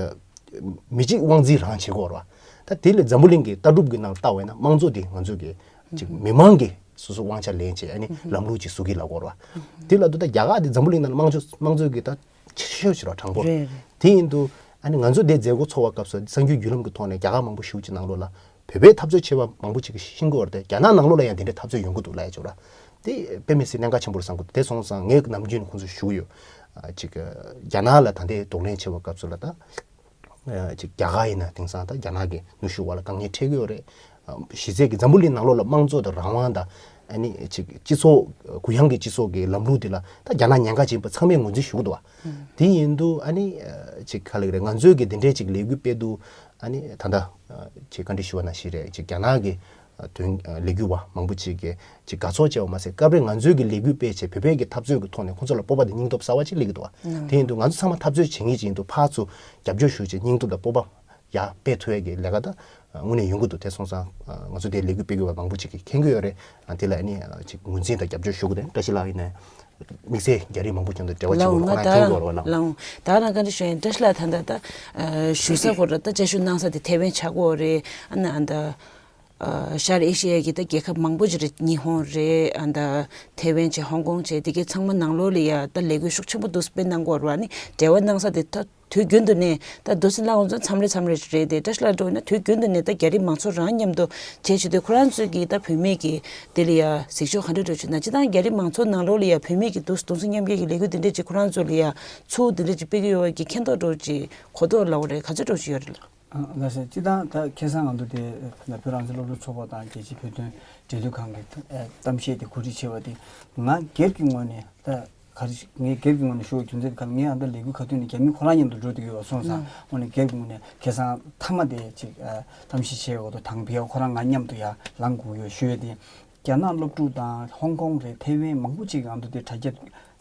མི་གཅིག་དབང་འཛིན་རང་བྱེད་ཀྱི་ཡོད་རེད་བ། ད་དེ་ལས་འཛམ་བུ་གླིང་གི་ལྟ་གྲུབ་ཀྱི་ནང་ལྟ་བས་ན་དམངས་གཙོ་དེ་ང་ཚོ་གི་ཅིག་མི་མང་གི་སོ་སོ་དབང་ཆ་ལེན་བྱས་ཨ་ནི་ལམ་ལུགས་ཅིག་བཟོ་གི་ལབ་ཀྱི་ཡོད་རེད་བ། དེ་ལབ་དུས་ད་རྒྱ་གར་དེ་འཛམ་བུ་གླིང་ནང་ལ་དམངས་གཙོ་དམངས་གཙོ་གི་ད་ཆེ་ཤོས་ཤིག་ར་དྲང་པོ། རེད་རེད། དེ་ཡིན་དུས་ཨ་ནི་ང་ཚོ་དེ་མཛད་སྒོ་ཚོགས་པ་སྐབས་སུ་གསར་འགྱུར་བརྒྱུད་ལམ་གྱི་ཐོག་ནས་རྒྱ་གར་མང་པོ་ཞིག་ཅིག་ནང་ལོགས་ལ་བོད་པའི་འཐབ་རྩོད་ཆེ་བ་མང་པོ་ཅིག་གིས་ཤེས་ཀྱི་ཡོད་རེད་དེ། རྒྱ་ནག་ནང་ལོགས་ལ་ཡང་དེ་འདྲའི་འཐབ་རྩོད་ཡོང་གི་འདུག་ལབ་ཡ་ཅིག་ཡོད་ར། དེ་དཔེ་མི་སྲིད་གནད་འགག་ཆེན་པོ་རེད་བསམ་གྱི་འདུག་དེ་སོང་ཙང་ངས་ནམ་རྒྱུན་ཁོང་ཚོ་ཞུ་གི་ཡོད། ཨ་ཅིག་རྒྱ་ནག་ལ་ད་ལྟའི་གདོང་ལེན་བྱེད་པ་སྐབས་སུ་ལ་ད། ཅིག་རྒྱ་གར་ཡིན་ན་དེང་སང་ད་རྒྱ་ནག་གི་ནུས་ཤུགས་འོག་ལ་དཀའ་ངལ་འཕྲད་ཀྱི་ཡོད་རེད། གཞི་རྩའི་གི་འཛམ་བུ་གླིང་ནང་ལོགས་ལ་དམངས་གཙོ་དང་རང་དབང་དང་ཨ་ནི་ཅིག་སྤྱི་ཚོགས་གུ་ཡངས་ཀྱི་སྤྱི་ཚོགས་ཀྱི་ལམ་ལུགས་འདི་ལ་ད་རྒྱ་ནག་ཉེན་ཁ་ཅན་པ་ཚང་མས་ངོས་འཛིན་ཞུ་གི་འདུག་བ། དེ་ཡིན་དུས་ཨ་ནི་ཅིག་ག་ལབ་ཀྱི་རེད། ང་ཚོས་གི་དེ་འདྲའི་ཅིག་ལས་འགུལ་སྤེལ་དུས་ཨ་ནི་ད་ལྟ་ཅིག་བཀའ་འདྲི་ཞུ་བ་ནང་བཞིན་རེད། ཅིག་རྒྱ་ནག་གི་དོན་ལས་འགུལ་བ་མང་པོ་ཅིག་གིས་ཅིག་དགའ་ཚོར་བྱས་པ་མ་ཟད་སྐབས་རེ་ང་ཚོས་ཀྱི་ལས་འགུལ་སྤེལ་བྱས་བོད་པའི་གི་འཐབ་རྩོད་ཀྱི་ཐོག་ནས་ཁོང་ཚོ་ལ་སྤོབས་པ་དང་སྙིང་སྟོབས་གསར་བ་ཅིག་སླེབས་ཀྱི་འདུག་བ། དེ་ཡིན་དུས་ང་ཚོ་ཚང་མ་འཐབ་རྩོད་བྱེད་མཁན་ཅིག་ཡིན་དུས་ཕར་ཚུར་རྒྱབ་སྐྱོར་ཞུ་བྱས་སྙིང་སྟོབས་དང་སྤོབས་པ་ཡར་སྤེལ་ཐུབ་ཡས་ཀྱི་ལས་ཀ་ད་དངོས་གནས་ཡོང་གི་འདུག་དེ་སོང་ཙང་ང་ཚོ་དེ་ལས་འགུལ་སྤེལ་དགོས་པ་མང་པོ་ཅིག་གིས་མཁྱེན་གྱི་ཡོད་རེད། དེ་ལ་ནི་ཅིག་ངོས་འཛིན་དང་རྒྱབ་སྐྱོར་ཞུ་དགོས་དེ་བཀྲ་ཤིས་ལགས་ཡིན་ནའི་དམིགས་བསལ་རྒྱ་རིགས་མང་པོ་ཀྱང་དང་འབྲེལ་བ་བྱེད་དགོས་རེད། ཁོ་རང་མཁྱེན་གྱི་ཡོད་རེད་བ། ལགས་འོང་། ད་རང་བཀའ་འདྲི་ཞུ་ཡིན། བཀྲ་ཤིས་ལགས་ད་ལྟ་ད་ཞུ་ས་ཁོ་ར་ད་བཅའ་བཞུགས་གནང་ས་དེ་ཐེ་ཝན་ཆགས་ཀྱི་ཡོད་རེད། ཨ་ནི་ཨ་ད། ཤར་ཨེ་ཤི་ཡ་གི་ད་རྒྱལ་ཁབ་མང་པོ་ཅིག་རེད། ཉི་ཧོང་རེད། ཨ་ད་ཐེ་ཝན་བྱས་ཧོང་ཀོང་བྱས་དེ་གའི་ཚང་མ་ནང་ལོགས་ལ་ཡ་ད་ལས་འགུལ་ཤུགས་ཆེན་པོ་འདུག་སྤེལ་གནང་གི་ཡོད་རེད་བ། ཨ་ནི་འབྲེལ་བ་གནང་ས་དེ་ད་དུས་རྒྱུན་དུ་ནས་ད་འདུག་སེ་ལབ་འོང་ཙང་མཚམས་རེ་མཚམས་རེ་རེད་དེ། བཀྲ་ཤིས་ལགས་འགྲོ་ན་དུས་རྒྱུན་དུ་ནས་ད་རྒྱ་རིགས་མང་ཚོགས་རང་མཉམ་དུ་བྱས་བྱས་དུས་ཁོ་རང་ཚོས་ཀྱི་ད་བོད་མི་གི་དེ་ལ་ཡ་གཟིགས་ཕྱོགས་ག་འདྲ་འགྲོ་བྱུང་ན། སྤྱིར་བཏང་རྒྱ་རིགས་མང་ཚོགས་ནང་ལོགས་ལ་ཡ་བོད་མི་གི་འདུག་གདུང་སེམས་མཉམ་སྐྱེད་ཀྱི་ལས་འགུལ་དེ་འདྲས་ཅིག་ཁོ་རང་ཚོ་ལ་ཡ་ཚུར་དེ་འདྲས་ཅིག་སྤེལ་གྱི་ཡོད་པ་གི་མཁྱེན་རྟོགས་འདྲ་ཅིག་གོ་རྟོགས་ལབ་དགོས་རེད། ག་ཚོད་འདྲ་ཅིག་ཡོད་རེད། ལགས་སོ། སྤྱིར་བཏང་ད་ཁ་སང་ང་ཚོ་དེ་བོད་རང་བཙན་སློབ་ཕྲུག་ཚོགས་པ་དང་རྒྱལ་སྤྱིའི་བོད་དོན་འབྲེལ་མཐུད་ཁང་གི་གཏམ་བཤད་དེ་གོ་སྒྲིག་བྱས་པ་དེ་ང་སྒེར་གྱི་ངོས་ནས་ད་ག་རེ་ཞིག་ངས་སྒེར་གྱི་ངོས་ནས་ཞུ་བའི་རྒྱུ་མཚན་དེ་ག་ལ་ངས་ཨ་ད་ལས་འགུལ་ག་དུས་ནས་རྒྱ་མི་ཁོ་རང་མཉམ་དུ་འགྲོ་བསྡད་ཀྱི་ཡོད་པ་སོང་ཙང་། ཨང་། དངོས་གནས་སྒེར་གྱི་ངོས་ནས་ཁ་སང་མཐའ་མ་དེ་ཅིག་གཏམ་བཤད་བྱས་འོག་ཏུ་དང་པོ་ཁོ་རང་ང་མཉམ་དུ་ཡར་ལངས་དགོས་ཡོད་ཞུ་ཡས་དེ། རྒྱ་ནག་སློབ་ཕྲུག་དང་ཧོང་ཀོང་རེད། ཐེ་ཝན་མང་པོ་ཅིག་གི་ཨ་ད་དེ་དྲ་རྒྱ་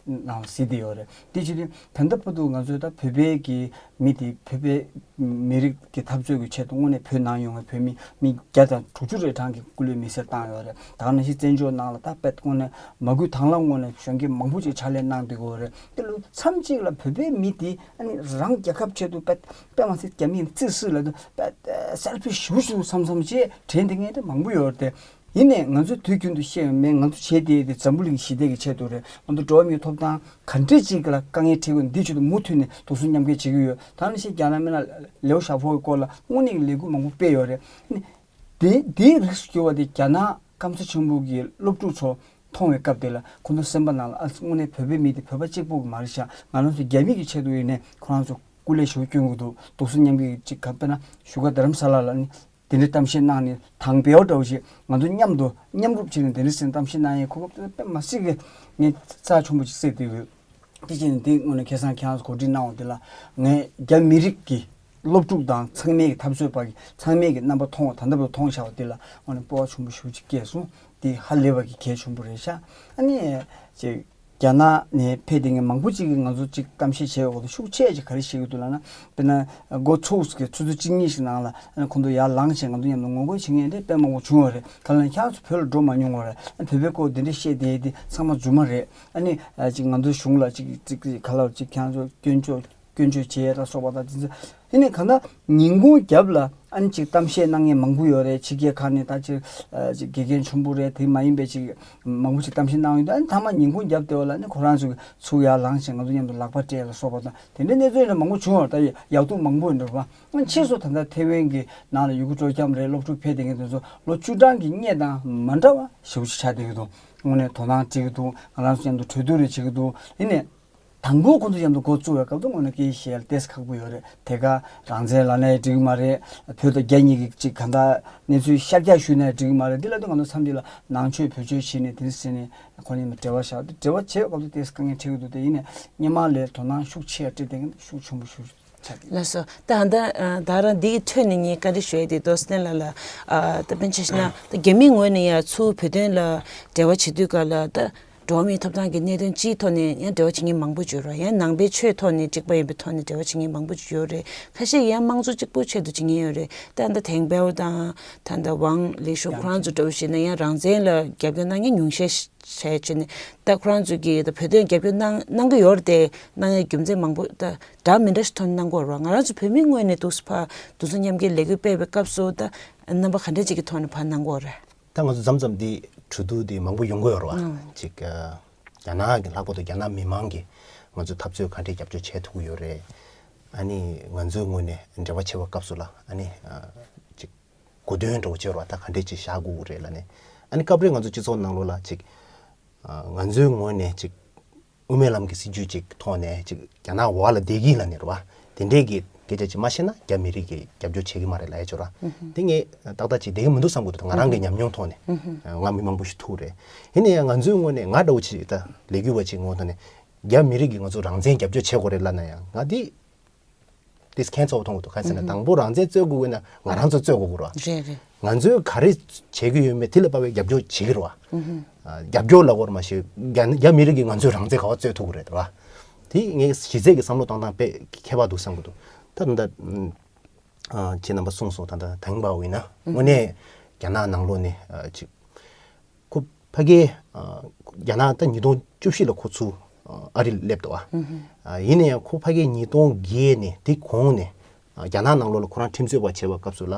ནང་གཟིགས་བསྡད་ཡོད་རེད། དེ་ཕྱིར་ད་ལྟ་བར་དུ་ང་ཚོའི་ད་བོད་པའི་གི་མི་དེ་བོད་པའི་མི་རིགས་ཀྱི་འཐབ་རྩོད་ཀྱི་ཆེད་དུ་དངོས་གནས་བོད་ནང་ཡོང་བའི་བོད་མི་མི་བརྒྱ་དང་དྲུག་ཅུ་རེ་གྲངས་ཀྱིས་སྐུ་ལུས་མེར་སྲེག་བཏང་ཡོད་རེད། ད་ག་ནང་བཞིན་བཙན་བྱོལ་ནང་ལ་ད་དཔེ་དངོས་གནས་མ་བསྐུལ་དང་བླངས་ངོས་ནས་གཞོན་སྐྱེས་མང་པོ་ཅིག་ཕྱག་ལས་གནང་བསྡད་ཀྱི་ཡོད་རེད། དེ་ལ་མཚམས་གཅིག་ལ་བོད་པའི་མི་དེ་ཨ་ནི་རང་རྒྱལ་ཁབ་ཆེད་དུ་དཔེ་དཔེ་མ་སྲིད་རྒྱ་མིས་བརྩི་སྲིད་ལབ་དུས་དཔེ་སེལ་ཕི་ཞེ་པོ་ཞིག་འདུག་བསམ་བསམ་བྱས་དྲན་བསྡད་མཁན་དེ་མང་པོ་ཡོད་རེད་དེ། ཡིན་ནའི་ང་ཚོ་དུས་རྒྱུན་དུ་བཤད་ཡོད་མེད། ང་ཚོ་བྱས་བསྡད་དེ་འཛམ་བུ་གླིང་ཞི་བདེ་གི་ཆེད་དུ་རེད། ང་ཚོ་འགྲོ་བ་མིའི་ཐོབ་ཐང་ག་འདྲས་ཅིག་ལ་དཀའ་ངལ་འཕྲད་ཀྱི་ཡོད་འདིའི་ཆེད་དུ་མུ་མཐུད་ནས་གདུང་སེམས་མཉམ་སྐྱེད་བྱེད་ཀྱི་ཡོད། ད་ནང་བཞིན་རྒྱ་ནག་མི་ནག་ལེའོ་ཞའོ་པོ་གི་སྐོར་ལ་དངོས་གནས་ཀྱི་ལས་འགུལ་མང་པོ་སྤེལ་ཡོད་རེད། དེ་དེའི་རིགས་སུ་གྱུར་པ་དེ་རྒྱ་ནག་སྐམ་ས་ཆེན་པོ་གི་སློབ་ཕྲུག་ཚོ་མཐོང་བའི་སྐབས་དེ་ལ་ཁོ་ཚོ་སེམས་པ་ནང་ལ་ཨ་དངོས་གནས་བོད་པའི་མི་དེ་བོད་པ་གཅིག་པོ་གི་མ་རེད་ཤག་ང་རང་ཚོ་རྒྱ་མི་གི་ཆེད་དུ་ཡིན་ནའི་ཁོ་རང་ཚོ་ སྐུ་ལས་ཞུ་སྐྱོན་གྱི་འདུག། འདུག་སེ་མཉམ་གི་ཅིག་ག་དཔེར་ན་བཞུགས་སྒར་རྡ་རམ་ས་ལ་ལ་ནི་དེ་འདྲའི་གཏམ་བཤད་གནང་ནས་དང་བེའོ་འདྲ་བོ་ཞིག་ང་ཚོ་མཉམ་དུ་མཉམ་རུབ་བྱས་ནས་དེ་འདྲའི་སེམས་གཏམ་བཤད་གནང་ཡས་གོ་སྐབས་དེ་དཔེ་མ་སྲིད་གི་ངས་རྩ་ཆེན་པོ་ཅིག་བརྩིས་བསྡད་ཡོད། དེ་བྱས་ནས་དེ་དངོས་གནས་ཁ་སང་ཁྱེད་རང་ཚོ་གོ་སྒྲིག་གནང་བ་དེ་ལ་ངས་རྒྱ་མི་རིགས་ཀྱི་སློབ་ཕྲུག་དང་ཚང་མས་ཀྱི་འཐབ་རྩོད་པ་གི་ཚང་མས་ཀྱི་རྣམ་པ་མཐོང་བ་ད་ལྟ་བར་མཐོང་བཞག་པ་དེ་ལ་དངོས་གནས་སྤོབས་པ་ཆེན་པོ་ཞེ་པོ་ཅིག་སྐྱེས་སོང་། དེ་ཧ་ལས་པ་གི་གལ་ཆེན་པོ་རེད་ཤག། ཨ་ནི་ཅིག་རྒྱ་ནག་ནས་ཕེབས་བསྡད་མཁན་མང་པོ་ཅིག་གིས་ང་ཚོ་ཅིག་གཏམ་བཤད་བྱས་པའི་འོག་ཏུ་ཤུགས་ཆེ་ཅིག་ག་རེ་བཤད་ཀྱི་འདུག་ལབ་ན། དཔེར་ན་འགོ་ཚུགས་ཀྱི་ཆུ་ཚོད་གཅིག་གཉིས་ཤིག་ནང་ལ་ཨ་ནི་ཁོང་ཚོ་ཡར་ལངས་བྱས་ང་ཚོ་མཉམ་དུ་ངོ་རྒོལ་བྱེད་མཁན་དེ་དཔེ་མང་པོ་བྱུང་བ་རེད། ག་ལ་ཁྱེད་རང་ཚོ་བོད་ལ་འགྲོ་མ་མྱོང་བ་རེད། ཨ་ནི་བོད་པའི་སྐོར་དེ་འདྲ་བཤད་བསྡད་དེ་ཚང་མ་རྫུན་མ་རེད། ཨ་ནི་ཨ་ཅིག་ང་ཚོའི་གཞུང་ལ་ཅིག་ཅིག་ག་ལ་ཅིག་ཁྱེད་རང་ཚོ་སྐྱོན་བརྗོད་སྐྱོན་བརྗོད་བྱེད་ཡས་ལ་སོགས་པ་དང་དེ་ཚོ། དེ་ནས་གང་ལྟར་ཉིན་གུང་རྒྱབ་ལ་ཨ་ནི་ཅིག་གཏམ་བཤད་གནང་མཁན་མང་པོ་ཡོད་རེད། ཕྱི་རྒྱལ་ཁག་ནས་ད་ཅིག་ཨ་ཅིག་དགེ་རྒན་ཆེན་པོ་རེད། དེ་མ་ཡིན་པའི་ཅིག་མང་པོ་ཅིག་གཏམ་བཤད་གནང་ཡོད་འདུག། ཨ་ནི་མཐའ་མ་ཉིན་གུང་རྒྱབ་དེ་བ་ལ་ཨ་ནི་ཁོ་རང་ཚོ་གི་ཚུར་ཡར་ལངས་བྱས་ང་ཚོ་མཉམ་དུ་ལག་པ་སྤྲད་ལ་སོགས་པ་དང་དེ་འདྲའི་གནས་ཚུལ་ཡང་མང་པོ་བྱུང་བ་རེད། ད་ཡག་སྡུག་མང་པོ་ཡོད་འདུག་པ། ཨ་ཕྱིས་སུ་ད་ལྟ་ཐེ་ཝན་གྱི་ནང་ལ་ཡུ་གུར་སྤྲོ་འཆམ་རེད། སློབ་ཕྲུག་ཕེབས་བསྡད་མཁན་དེ་ཚོ་ལོ་བཅུ་གྲངས་ཀྱི་སྔོན་དང་མ་འདྲ་བ་ཞེ་པོ་ཅིག་ཆགས་བསྡད་ཀྱི་འདུག། དངོས་གནས་དོ་སྣང་བྱེད་ཀྱི་འདུག། ང་རང་ཚོ་མཉམ་དུ་གྲོས་བསྡུར་རེ་བྱེད་ཀྱི་འདུག། ཡིན་ནའི། དང་པོ་ཁོང་ཚོ་མཉམ་དུ་འགོ་བཙུགས་པའི་སྐབས་དུ་དངོས་གནས་སྐད་ཆ་བཤད་ཡ་ཏོག་ཙམ་ཁག་པོ་ཡོད་རེད། དེ་ག་རང་བཙན་ལབ་ན་ཡང་འགྲིག་གི་མ་རེད། བོད་དང་རྒྱ་གཉིས་ཀྱི་ཅིག་གང་ལྟར་གནས་ཚུལ་ཤར་རྒྱག་ཞུས་ན་ཡང་འགྲིག་གི་མ་རེད། འདི་ལ་དུ་ང་ཚོ་མཚམས་འདི་ལ་ནང་ཆོས་བོད་ཆོས་བྱས་ནས་དེ་འདྲ་ཟེར་ནས་ཁོ་གཉིས་མ་འབྲེལ་བ་བཞག་དེ་འབྲེལ་བ་བྱས་པའི་སྐབས་དུ་ཏོག་ཙམ་དཀའ་ངལ་འཕྲད་ཀྱི་འདུག། དེ་ཡིན་ནའི་སྔོན་མ་ལས་དོ་སྣང་ཤུགས་ཆེ་བ་སྤྲད་བསྡད་མཁན་ཤུགས་ཆེན་པོ་ཞིག་ཆགས་ཀྱི་ཡོད། ལགས་སོ། ད་ད་ད་རང་འདིའི་ཁྲོད་ནས་ངས་བཀའ་འདྲི་ཞུ་ཡ་དེ་རྡོ་སྣེ་ལ་ལ་ད་ཕན་ཆད་ཤི་ན་ད་རྒྱ་མིའི་ངོས་ནས་ཡང་ཚུར་བོད་དོན་ལ་འབྲེལ་བ་བྱེད་དུས་ག་ལ་ད། འགྲོ་བ་མིའི་ཐོབ་ཐང་གི་གནད་དོན་སྤྱིའི་ཐོག་ནས་ཡང་འབྲེལ་བ་བྱེད་མཁན་མང་པོ་ཡོད་རེད། ཡང་ནང་པའི་ཆོས་ཐོག་ནས་གཅིག་པ་ཡིན་པའི་ཐོག་ནས་འབྲེལ་བ་བྱེད་མཁན་མང་པོ་ཡོད་རེད། ཁ་ཤས་ཡང་དམངས་གཙོ་གཅིག་པུའི་ཆེད་དུ་བྱེད་མཁན་ཡོད་རེད། ད་ད་ཐེང་པེའོ་དང་ད་ད་ཝང་ལི་ཤོ་ཁོ་རང་ཚོ་འདྲ་བོ་ཞིག་ན་ཡང་རང་བཙན་ལ་རྒྱབ་སྐྱོར་གནང་མཁན་ཉུང་ཤས་བྱས་བྱས་ནས་ད་ཁོ་རང་ཚོ་གིས་ད་བོད་དོན་རྒྱབ་སྐྱོར་གནང་གནང་གི་ཡོད་རེད་དེ་གནང་ཡའི་རྒྱུ་མཚན་མང་པོ་ད་འདྲ་མི་འདྲ་ཞིག་ཐོག་ནས་གནང་གི་ཡོད་རེད་བ། ང་རང་ཚོ་བོད་མིའི་ངོས་ནས་འདུག་སེ་ཕར་འདུ་འཛོམས་མཉམ་སྐྱེད་ལས་འགུལ་སྤེལ་བའི་སྐབས་སུ་ད་རྣམ་པ་ག་འདྲ་ཅིག་གི་ཐོག་ནས་ཕར་གནང་གི་ཡོད་རེད། ད་ང་ཚོ་མཚམས་མཚམས་འདི་གྲོས་བསྡུར་འདི་མང་པོ་ཡོང་གི་ཡོད་རེད་བ། ཨང་། ཅིག་ཨ། རྒྱ་ནག་གི་ལྷག་པར་དུ་རྒྱ་ནག་མི་མང་གིས་ང་ཚོའི་འཐབ་རྩོད་ག་འདྲས་རྒྱབ་སྐྱོར་བྱེད་ཐུབ་ཀྱི་ཡོད་རེད། ཨ་ནི་ང་ཚོའི་ངོས་ནས་འབྲེལ་བ་བྱེད་པའི་སྐབས་སུ་ལ་ཨ་ནི་ཨ། ཅིག་གོ་དོན་འདྲ་བོ་བྱེད་རོགས་ད་ག་འདྲས་ཅིག་བཞག་དགོས་ཀྱི་རེད་ལབ་ནས་ཨ་ནི་སྐབས་རེ་ང་ཚོ་སྤྱི་ཚོགས་ནང་ལོགས་ལ་ཅིག་ཨ། ང་ཚོའི་ངོས་ནས་ཅིག་དབུ་མའི་ལམ་གྱི་སྲིད་ཇུས་ཅིག་ཐོག་ནས་ཅིག་རྒྱ་ནག་འོག་ལ་བསྡད་ཀྱི་ལབ་ནས་རེད་བ། དེ་འདྲས་ཀྱི་སྐད་ཆ་ཅིག་མ་བཤད་ན་རྒྱ་མི་རིགས་ཀྱིས་རྒྱབ་སྐྱོར་བྱེད་ཀྱི་མ་རེད་ལབ་ཡ་ཅིག་ཡོད་ར། དེ་ངས་ཏག་ཏག་ཅིག་བསྡད་ཀྱི་མི་འདུག་བསམ་གྱི་འདུག། ང་རང་གི་ཉམས་མྱོང་ཐོག་ནས་ང་མི་མང་པོ་ཞིག་ཐུག་རེད། ཡིན་ན་ཡང་ང་ཚོའི་ངོས་ནས་ང་འདྲ་བོ་ཅིག་ད་ལས་འགུལ་བ་ཅིག་ངོས་ཐོག་ནས་རྒྱ་མི་རིགས་ཀྱིས་ང་ཚོ་རང་བཙན་རྒྱབ་སྐྱོར་བྱེད་དགོས་རེད་ལབ་ན་ཡང་ང་འདི་དེས་ཁྱད་མཚར་པོ་མཐོང་གི་འདུག། གང་ཟེར་ན་དང་པོ་རང་བཙན་རྩོད་དགོས་ཀྱི་ན་ང་རང་ཚོ་རྩོད་དགོས་ཀྱི་རེད་བ། རེད་རེད། ང་ཚོས་ག་རེ་བྱེད་ཀྱི་ཡོད་མེད་དེ་ལ་དཔག་པའི་རྒྱབ་སྐྱོར་བྱེད་ཀྱི་རེད་བ། ཨ། རྒྱབ་སྐྱོར་ལབ་དགོས་རེད་མ་གཞི་རྒྱ་རྒྱ་མི་རིགས་ཀྱིས་ང་ཚོའི་རང་བཙན་ག་པར་རྩོད་ཐུབ་ཀྱི་རེད་བ། དེ་ངས་གཞི་རྩའི་གི་བསམ་བློ་གཏོང་སྟངས་དཔེ་ཁྱད་པར་འདུག་བསམ་གྱི་འདུག། ད་ད་ལྟ་ཨ། ཁྱེད་རྣམ་པ་གསུངས་སོང་། ད་ལྟ་དང་པོ་ཡིན་ན་དངོས་གནས་རྒྱ་ནག་ནང་ལོགས་ནས་ཨ། ཅིག་ཁོ་ཕ་གིའི་ཨ། རྒྱ་ནག་ད་ཉིས་སྟོང་བཅུ་བཞི་ལ་ཁོ་ཚུར་ཨ། ཨ་རི་ལ་སླེབས་འདུག་བ། ཨ། ཡིན་ན་ཡང་ཁོ་ཕ་གིའི་ཉིས་སྟོང་བརྒྱད་ནས་དེ་གོང་ནས་ཨ། རྒྱ་ནག་ནང་ལོགས་ལ་ཁོ་རང་ཁྲིམས་རྩོད་པ་བྱེད་པའི་སྐབས་སུ་ལ་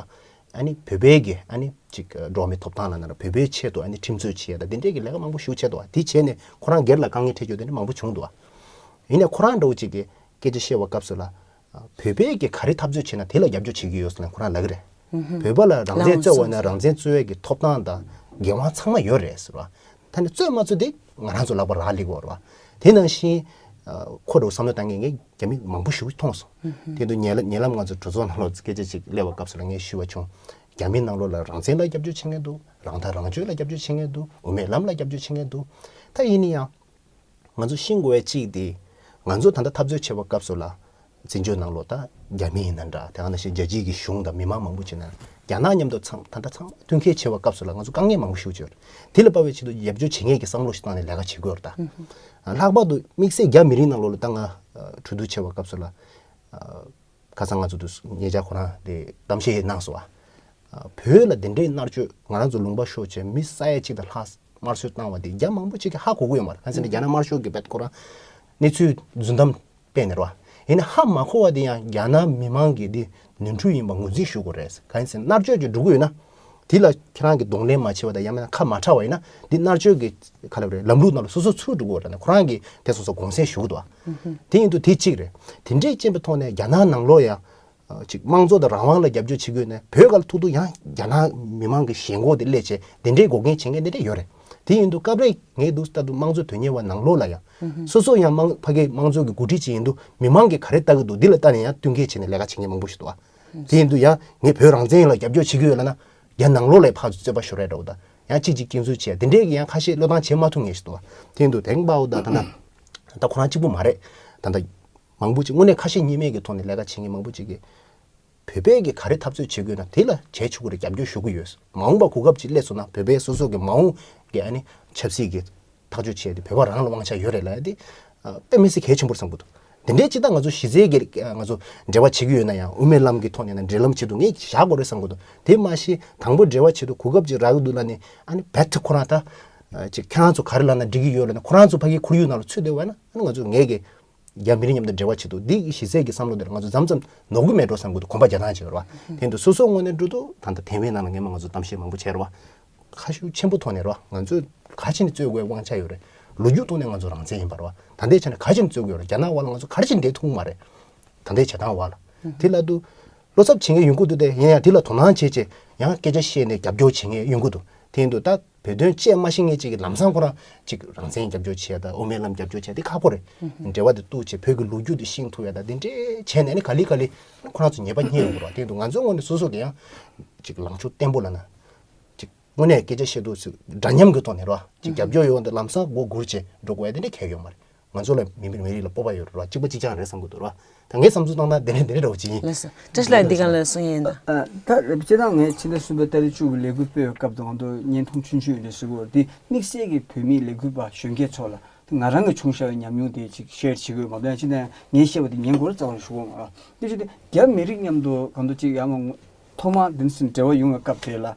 ཨ་ནི་བོད་པའི་གི་ཨ་ནི་ཅིག་འགྲོ་བ་མིའི་ཐོབ་ཐང་ལབ་ན་ར་བོད་པའི་ཆེད་དུ་ཨ་ནི་ཁྲིམས་རྩོད་བྱེད་ཡ་ད་དེ་འདྲའི་གི་ལས་ཀ་མང་པོ་ཞིག་བྱས་འདུག་བ། དེ་བྱས་ནས་ཁོ་རང་སྒེར་ལ་དཀའ་ངལ་འཕྲད་རྒྱུ་དེ་འདྲ་མང་པོ་བྱུང་འདུག་བ། ཡིན་ནའི་ཁོ་རང་འདྲ་བོ་ཅིག་གིས་སྐད་ཆ་བཤད་པའི་སྐབས་སུ་ལ་ཨ། བོད་པས་ཀྱིས་ག་རེ་འཐབ་རྩོད་བྱས་ན་དེ་ལ་རྒྱབ་སྐྱོར་བྱེད་ཀྱི་ཡོད་ཟེར་ནས་ཁོ་རང་ལབ་ཀྱི་རེད། བོད་པ་ལ་རང་བཙན་རྩོད་པ་ན་རང་བཙན་རྩོད་ཡས་ཀྱི་ཐོབ་ཐང་དང་འགན་དབང་ཚང་མ་ཡོད་རེད་ཟེར་བ། ད་ནི་རྩོད་མ་རྩོད་དེ་ང་རང་ཚོ་ལག་པ་རག་ལས་ཀྱི་ཡོད་རེད་བ། དེ་ནང་བཞིན་ཨ། ཁོ་འདྲ་བོ་བསམ་བློ་བཏང་མཁན་ངས་རྒྱ་མི་མང་པོ་ཞིག་མཐོང་སོང་། དེ་དུས་ཉེ་ལམ་ཉེ་ལམ་ང་ཚོ་གྲོས་ཚོགས་ནང་ལོགས་སྐད་ཆ་ཅིག་སླེབས་པའི་སྐབས་སུ་ལ་ངས་ཞུས་པ་བྱུང་། རྒྱ་མི་ནང་ལོགས་ལ་རང་བཙན་ལ་རྒྱབ་སྐྱོར་བྱེད་མཁན་འདུག། རང་ཐག་རང་གཅོད་ལ་རྒྱབ་སྐྱོར་བྱེད་མཁན་འདུག། དབུ་མའི་ལམ་ལ་རྒྱབ་སྐྱོར་བྱེད་མཁན་འདུག། ད་ཡིན་ན་ཡང་། ང་ཚོ་ཤེས་དགོས་པ་གཅིག་དེ། ང་ཚོ་ད་ལྟ་འཐབ་རྩོད་བྱེད་པའི་སྐབས་སུ་ལ། བཙན་བྱོལ་ནང་ལོགས་ད་རྒྱ་མི་ཡིན་ན་འདྲ། དེ་ག་ནང་བཞིན་རྒྱལ་སྤྱིའི་གི་གཞུང་དང་མི་མང་མང་པོ་ཅིག་ན། རྒྱ་ནག་མཉམ་དུ་ཚང་ད་ལྟ་ཚང་མ་མཐུན་འགྱུར་བྱེད་པའི་སྐབས་སུ་ལ་ང་ཚོ་དཀའ་ངལ་མང་པོ་ཞིག་ཡོད་རེད། དེ་ལ་དཔག་པའི་ཆེད་དུ་རྒྱབ་སྐྱོར་བྱེད་མཁན་གྱི་བསམ་བློ་ཞིག་བཏང་ནས་ལས་ཀ་བྱེད་དགོས་རེད་ད། ལྷག་པར་དུ་དམིགས་བསལ་རྒྱ་མི་རིགས་ནང་ལོགས་ལ་ད་ང་གྲོས་བསྡུར་བྱེད་པའི་སྐབས་སུ་ལ། ཁ་སང་ང་ཚོ་དུ་ཉེ་ཆར་ཁོ་རང་དེ་གཏམ་བཤད་གནང་སོང་བ། བོད་ལ་དེ་འདྲའི་མནར་གཅོད་ང་རང་ཚོ་ལུང་པ་ཤོར་བྱས་མི་ས་ཡ་གཅིག་དང་ལྷག་དམར་གསོད་བཏང་བ་དེ་རྒྱ་མང་པོ་ཅིག་གིས་ཧ་གོ་གི་ཡོད་མ་རེད། གང་ཟེར་ན་རྒྱ་ནག་དམར་ཤོག་གིས་བེད་ཁོ་རང་གནས་ཚུལ་རྫུན་གཏམ་སྤེལ་ནས་རེད་བ། ཡིན་ནའི་ཧ་མ་གོ་བ་དེ་ཡང་རྒྱ་ནག་མི་མང་གིས་འདི་ནོར་འཁྲུལ་ཡིན་པ་ངོས་འཛིན་ཞུ་དགོས་རེད། གང་ཡིན་ཟེར་ན་མནར་གཅོད་ཀྱི་འགྲོ་གི་ཡོད་ན། དེ་ལ་ཁྱེད་རང་གིས་གདོང་ལེན་མ་བྱས་པ་དང་ཡང་མིན་ན་ཁ་མ་གྲག་པ་ཡིན་ན་འདི་མནར་གཅོད་ཀྱི་ག་ལབ་རེད་ལམ་ལུགས་ནང་ལ་སོ་སོ་ཚུད་འགྲོ་གི་ཡོད་རེད་ན་ཁོ་རང་གིས་དེ་སོ་སོ་དགོངས་སེལ་ཞུ་གི་འདུག་བ། དེ་ཡིན་དུས་དེ་གཅིག་རེད། དེ་འདྲའི་རྐྱེན་པའི་ཐོག་ནས་རྒྱ་ནག་ནང་ལོགས་ཡང་ཅིག་དམངས་གཙོ་དང་རང་དབང་ལ་རྒྱབ་སྐྱོར་བྱེད་དགོས་ན་བོད་སྒང་ལ་ཐུག་ཐུག་ཡང་རྒྱ་ནག་མི་མང་གི་ཞེན་ཁོག་དེ་སླེབས་བྱས་དེ་འདྲའི་འགོག་རྐྱེན་བྱེད་མཁན་དེ་འདྲ་ཡོད་རེད། དེ་ཡིན་དུས་སྐབས་རེ་ངས་འདུག་ལྟ་དུས་དམངས་གཙོ་དོན་གཉེར་བ་ནང་ལོགས་ལ་ཡང་སོ་སོ་ཡང་དམངས་ཕ་གི་དམངས་གཙོ་གི་འགོ་ཁྲིད་ཅིག་ཡིན་དུས་མི་མང་གིས་ག་རེ་ལྟ་གི་འདུག་འདི་ལ་ལྟ་ནས་ཡང་བསྟུན་མཁས་བྱས་ནས་ལས་ཀ་བྱེད་མཁན་མང་པོ་ཞིག་འདུག་བ། དེ་ཡིན་དུས་ཡང་ངས་བོད་རང་བཙན་ལ་རྒྱབ་སྐྱོར་བྱེད་ཀྱི་ཡོད་ལབ་ན་ཡང་ནང་ལོགས་ལ་ཕར་རྩོད་པ་ཤོར་ཡ་འདྲ་བོ་དང་ཡང་གཅིག་གཅིག་སྐྱོན་འཛུགས་བྱས་དེ་འདྲས་ཀྱི་ཡང་ཁ་ཤས་བློས་བཏང་བྱེད་མ་ཐུབ་མཁན་ཞིག་འདུག་བ། དེ་ཡིན་དུས་དེང་པའོ་ད་ད་ན་ད་ཁོ་རང་གཅིག་པུ་མ་རེད། ད་ད་མང་པོ་ཅིག་དངོས་གནས་ཁ་ཞེ་གཉིས་མེད་ཀྱི་ཐོག་ནས་ལས་ཀ་བྱེད་མཁན་མང་པོ་ཅིག་གིས། བོད་པས་ཀྱི་ག་རེ་འཐབ་རྩོད་བྱེད་དགོས་ན་དེ་ལ་བྱས་ཆོག་གི་རེད། རྒྱབ་སྐྱོར་ཞུ་གི་ཡོད། མ་འོངས་པ་གོ་སྐབས་ཅིག་སླེབས་སོང་ན་བོད་པའི་སོ་སོ་གི་མ་འོངས་ཀྱི་ཨ་ནི་ཆབ་སྲིད་ཀྱི་ཐག་གཅོད་བྱས་ཏེ་བོད་པ་རང་ལ་དབང་ཆ་ཡོད་རེད་ལབ་ཡ་དེ་ཨ་དཔེ་མི་སྲིད་གལ་ཆེན་པོ་རེད་བསམ་གི་འདུག་དེ་འདྲའི་ཅི་ལྟར་ང་ཚོ་གཞི་རྩའི་གི་ང་ཚོ་འབྲེལ་བ་བྱེད་ཀྱི་ཡོད་ན་ཡང་དབུ་མའི་ལམ་གྱི་ཐོག་ནས་ན་འབྲེལ་ལམ་བྱེད་དུ་ངས་བཞག་དགོས་རེད་བསམ་གི་འདུག་དེ་མ་གཞི་དང་པོ་འབྲེལ་བ་བྱེད་དུ་གོ་སྐབས་ཅིག་རག་གི་འདུག་ལབ་ནས་ཨ་ནི་རྦད་དེ་ཁོ་རང་ད་ཅིག་ཁྱེད་རང་ཚོ་ག་རེ་ལབ་ན་འགྲིག་གི་ཡོད་ལབ་ནས་ཁོ་རང་ཚོ་ཕ་གི་ཁོར་ཡུག་ནང་ལ་ཚུད་བསྡད་པ་ན་ཨ་ནི་ང་ཚོ་ངས་གི་རྒྱ་མི་རིགས་མཉམ་དུ་འབྲེལ་བ་བྱེད་དུས་འདི་གི་གཞི་རྩའི་གི་བསམ་བློ་དེར་ང་ཚོ་མཚམས་མཚམས་ནོར་གི་མེད་འགྲོ་བསམ་གི་འདུག་གོམ་པ་རྒྱག་སྟངས་བྱེད་རོགས། དེ་འདུག་སོ་སོའི་ངོས་ནས་འགྲོ་དུས་ད་ལྟ་ཐེ་ཝན་ནང་ལ་ངས་མ་ང་ཚོ་གཏམ་བཤད་མང་པོ་བྱས་རོགས། ཁ་ཤུགས་ཆེན་པོ་ཐོག་ནས་རོགས་ང་ཚོས་ག་ཅི་ནས་རྩོད་དགོས་དབང་ཆ་ཡོད་རེད། ལོ་རྒྱུས་ཐོག་ནས་ང་ཚོ་རང་བཙན་ཡིན་པ་རོགས། ད་ལྟའི་ཆ་ནས་ག་ཅི་ནས་རྩོད་དགོས་རོགས། རྒྱ་ནག་བར་ལ་ང་ཚོ་ག་རེ་བྱས་ནས་འདྲེས་ཐུབ་མ་རེད། ད་ལྟའི་བྱེད་སྟངས་བར་ལ། དེ་ལ་དུ་བློ་འཚབ་བྱེད་མཁན་ཡོང་གི་འདུག་སྟེ་ཡིན་ཡང་དེ་ལ་དོ་སྣང་བྱེད་ཅེས་ཡང་སྐད་ཆ་བཤད་ནས་རྒྱབ་སྐྱོར་བྱེད་མཁན་ཡོང་གི་འདུག་དེ་ཡིན་དུས་ད་བོད་དོན་བཅས་མ་ཤེས་མཁན་ཅིག་གིས་ལམ་སང་ཁོ་རང་ཅིག་རང་བཙན་རྒྱབ་སྐྱོར་བྱས་དང་དབུ་མའི་ལམ་རྒྱབ་སྐྱོར་བྱས་དེ་ཁག་པོ་རེད། འབྲེལ་བ་དེ་གཏུག་བྱས་བོད་ཀྱི་ལོ་རྒྱུས་དེ་ཤེས་ཐུབ་ཡ་དང་དེ་འདྲས་བྱས་ནས་ནི་ག་ལེ་ག་ལེ་ཁོ་རང་ཚོ་ཉེས་པ་རྙེད་ཡོང་གི་རེད་བ། དེ་ཡིན་དུས་ང་ཚོའི་ངོས་ནས་སོ་སོ་གི་ཡང་ཅིག་ལངས་ཕྱོགས་བརྟན་པོ་ལ་ན་ཅིག་དངོས་གནས་སྐད་ཆ་བཤད་དུས་ཅིག་འདྲ་མཉམ་གི་ཐོག་ནས་རེད་བ། ཅིག་རྒྱབ་སྐྱོར་ཡོང་དེ་ལམ་སང་མགོ་སྒུར་བྱས་འགྲོ་དགོས་ཡ་དེ་འདྲས་གལ་ཡོད་མ་རེད། ང་ཚོ་ལ་མི་མི་མི་རིགས་ལ་སྤོབས་པ་ཡོད་རེད་བ། གཅིག་པ་གཅིག་རྐྱང་རེད་བསམ་གྱི་འདུག་རེད་བ། ད་ངའི་བསམ་ཚུལ་བཏང་ན་དེ་འདྲ་དེ་འདྲ་འདྲ་བོ་ཅིག་ཡིན། ལགས་སོ། བཀྲ་ཤིས་ལགས་འདི་ག་ལ་གསུང་ཡས་ཡིན་ན། ཨ། ད་སྤྱིར་བཏང་ངས་ཕྱི་ཟླ་གསུམ་པའི་ཏ་རིག་བཅུ་དགུ་ལས་འགུལ་སྤེལ་བའི་སྐབས་དུ་ང་ཚོ་བརྙན་ཐུང་ཆུང་ཆུང་ཡོད་འདྲ་ཞུ་གི་ཡོད་རེད། དེ་དམིགས་བསལ་གྱི་བོད་མི་ལས་འགུལ་པ་གཞོན་སྐྱེས་ཚོ་ལ་ང་རང་གི་བྱུང་བཞག་པའི་ཉམས་མྱོང་དེ་ཅིག་ཤེར་བྱེད་ཀྱི་ཡོད། མ་གཏོགས་ཡང་ཕྱི་ཟླ་ངས་བཤད་པ་དེ་ཉན་དགོས་རེད་རྩ་བ་ནས་ཞུ་གི་མ་རེད། དེ་བཞིན་དུ་རྒྱ་མི་རིགས་མཉམ་དུ་གང་དུ་ཅིག་ཡང་མ་ཐོག་མར་འདི་ཚོ་འབྲེལ་བ་ཡོང་བའི་སྐབས་དེ་ལ་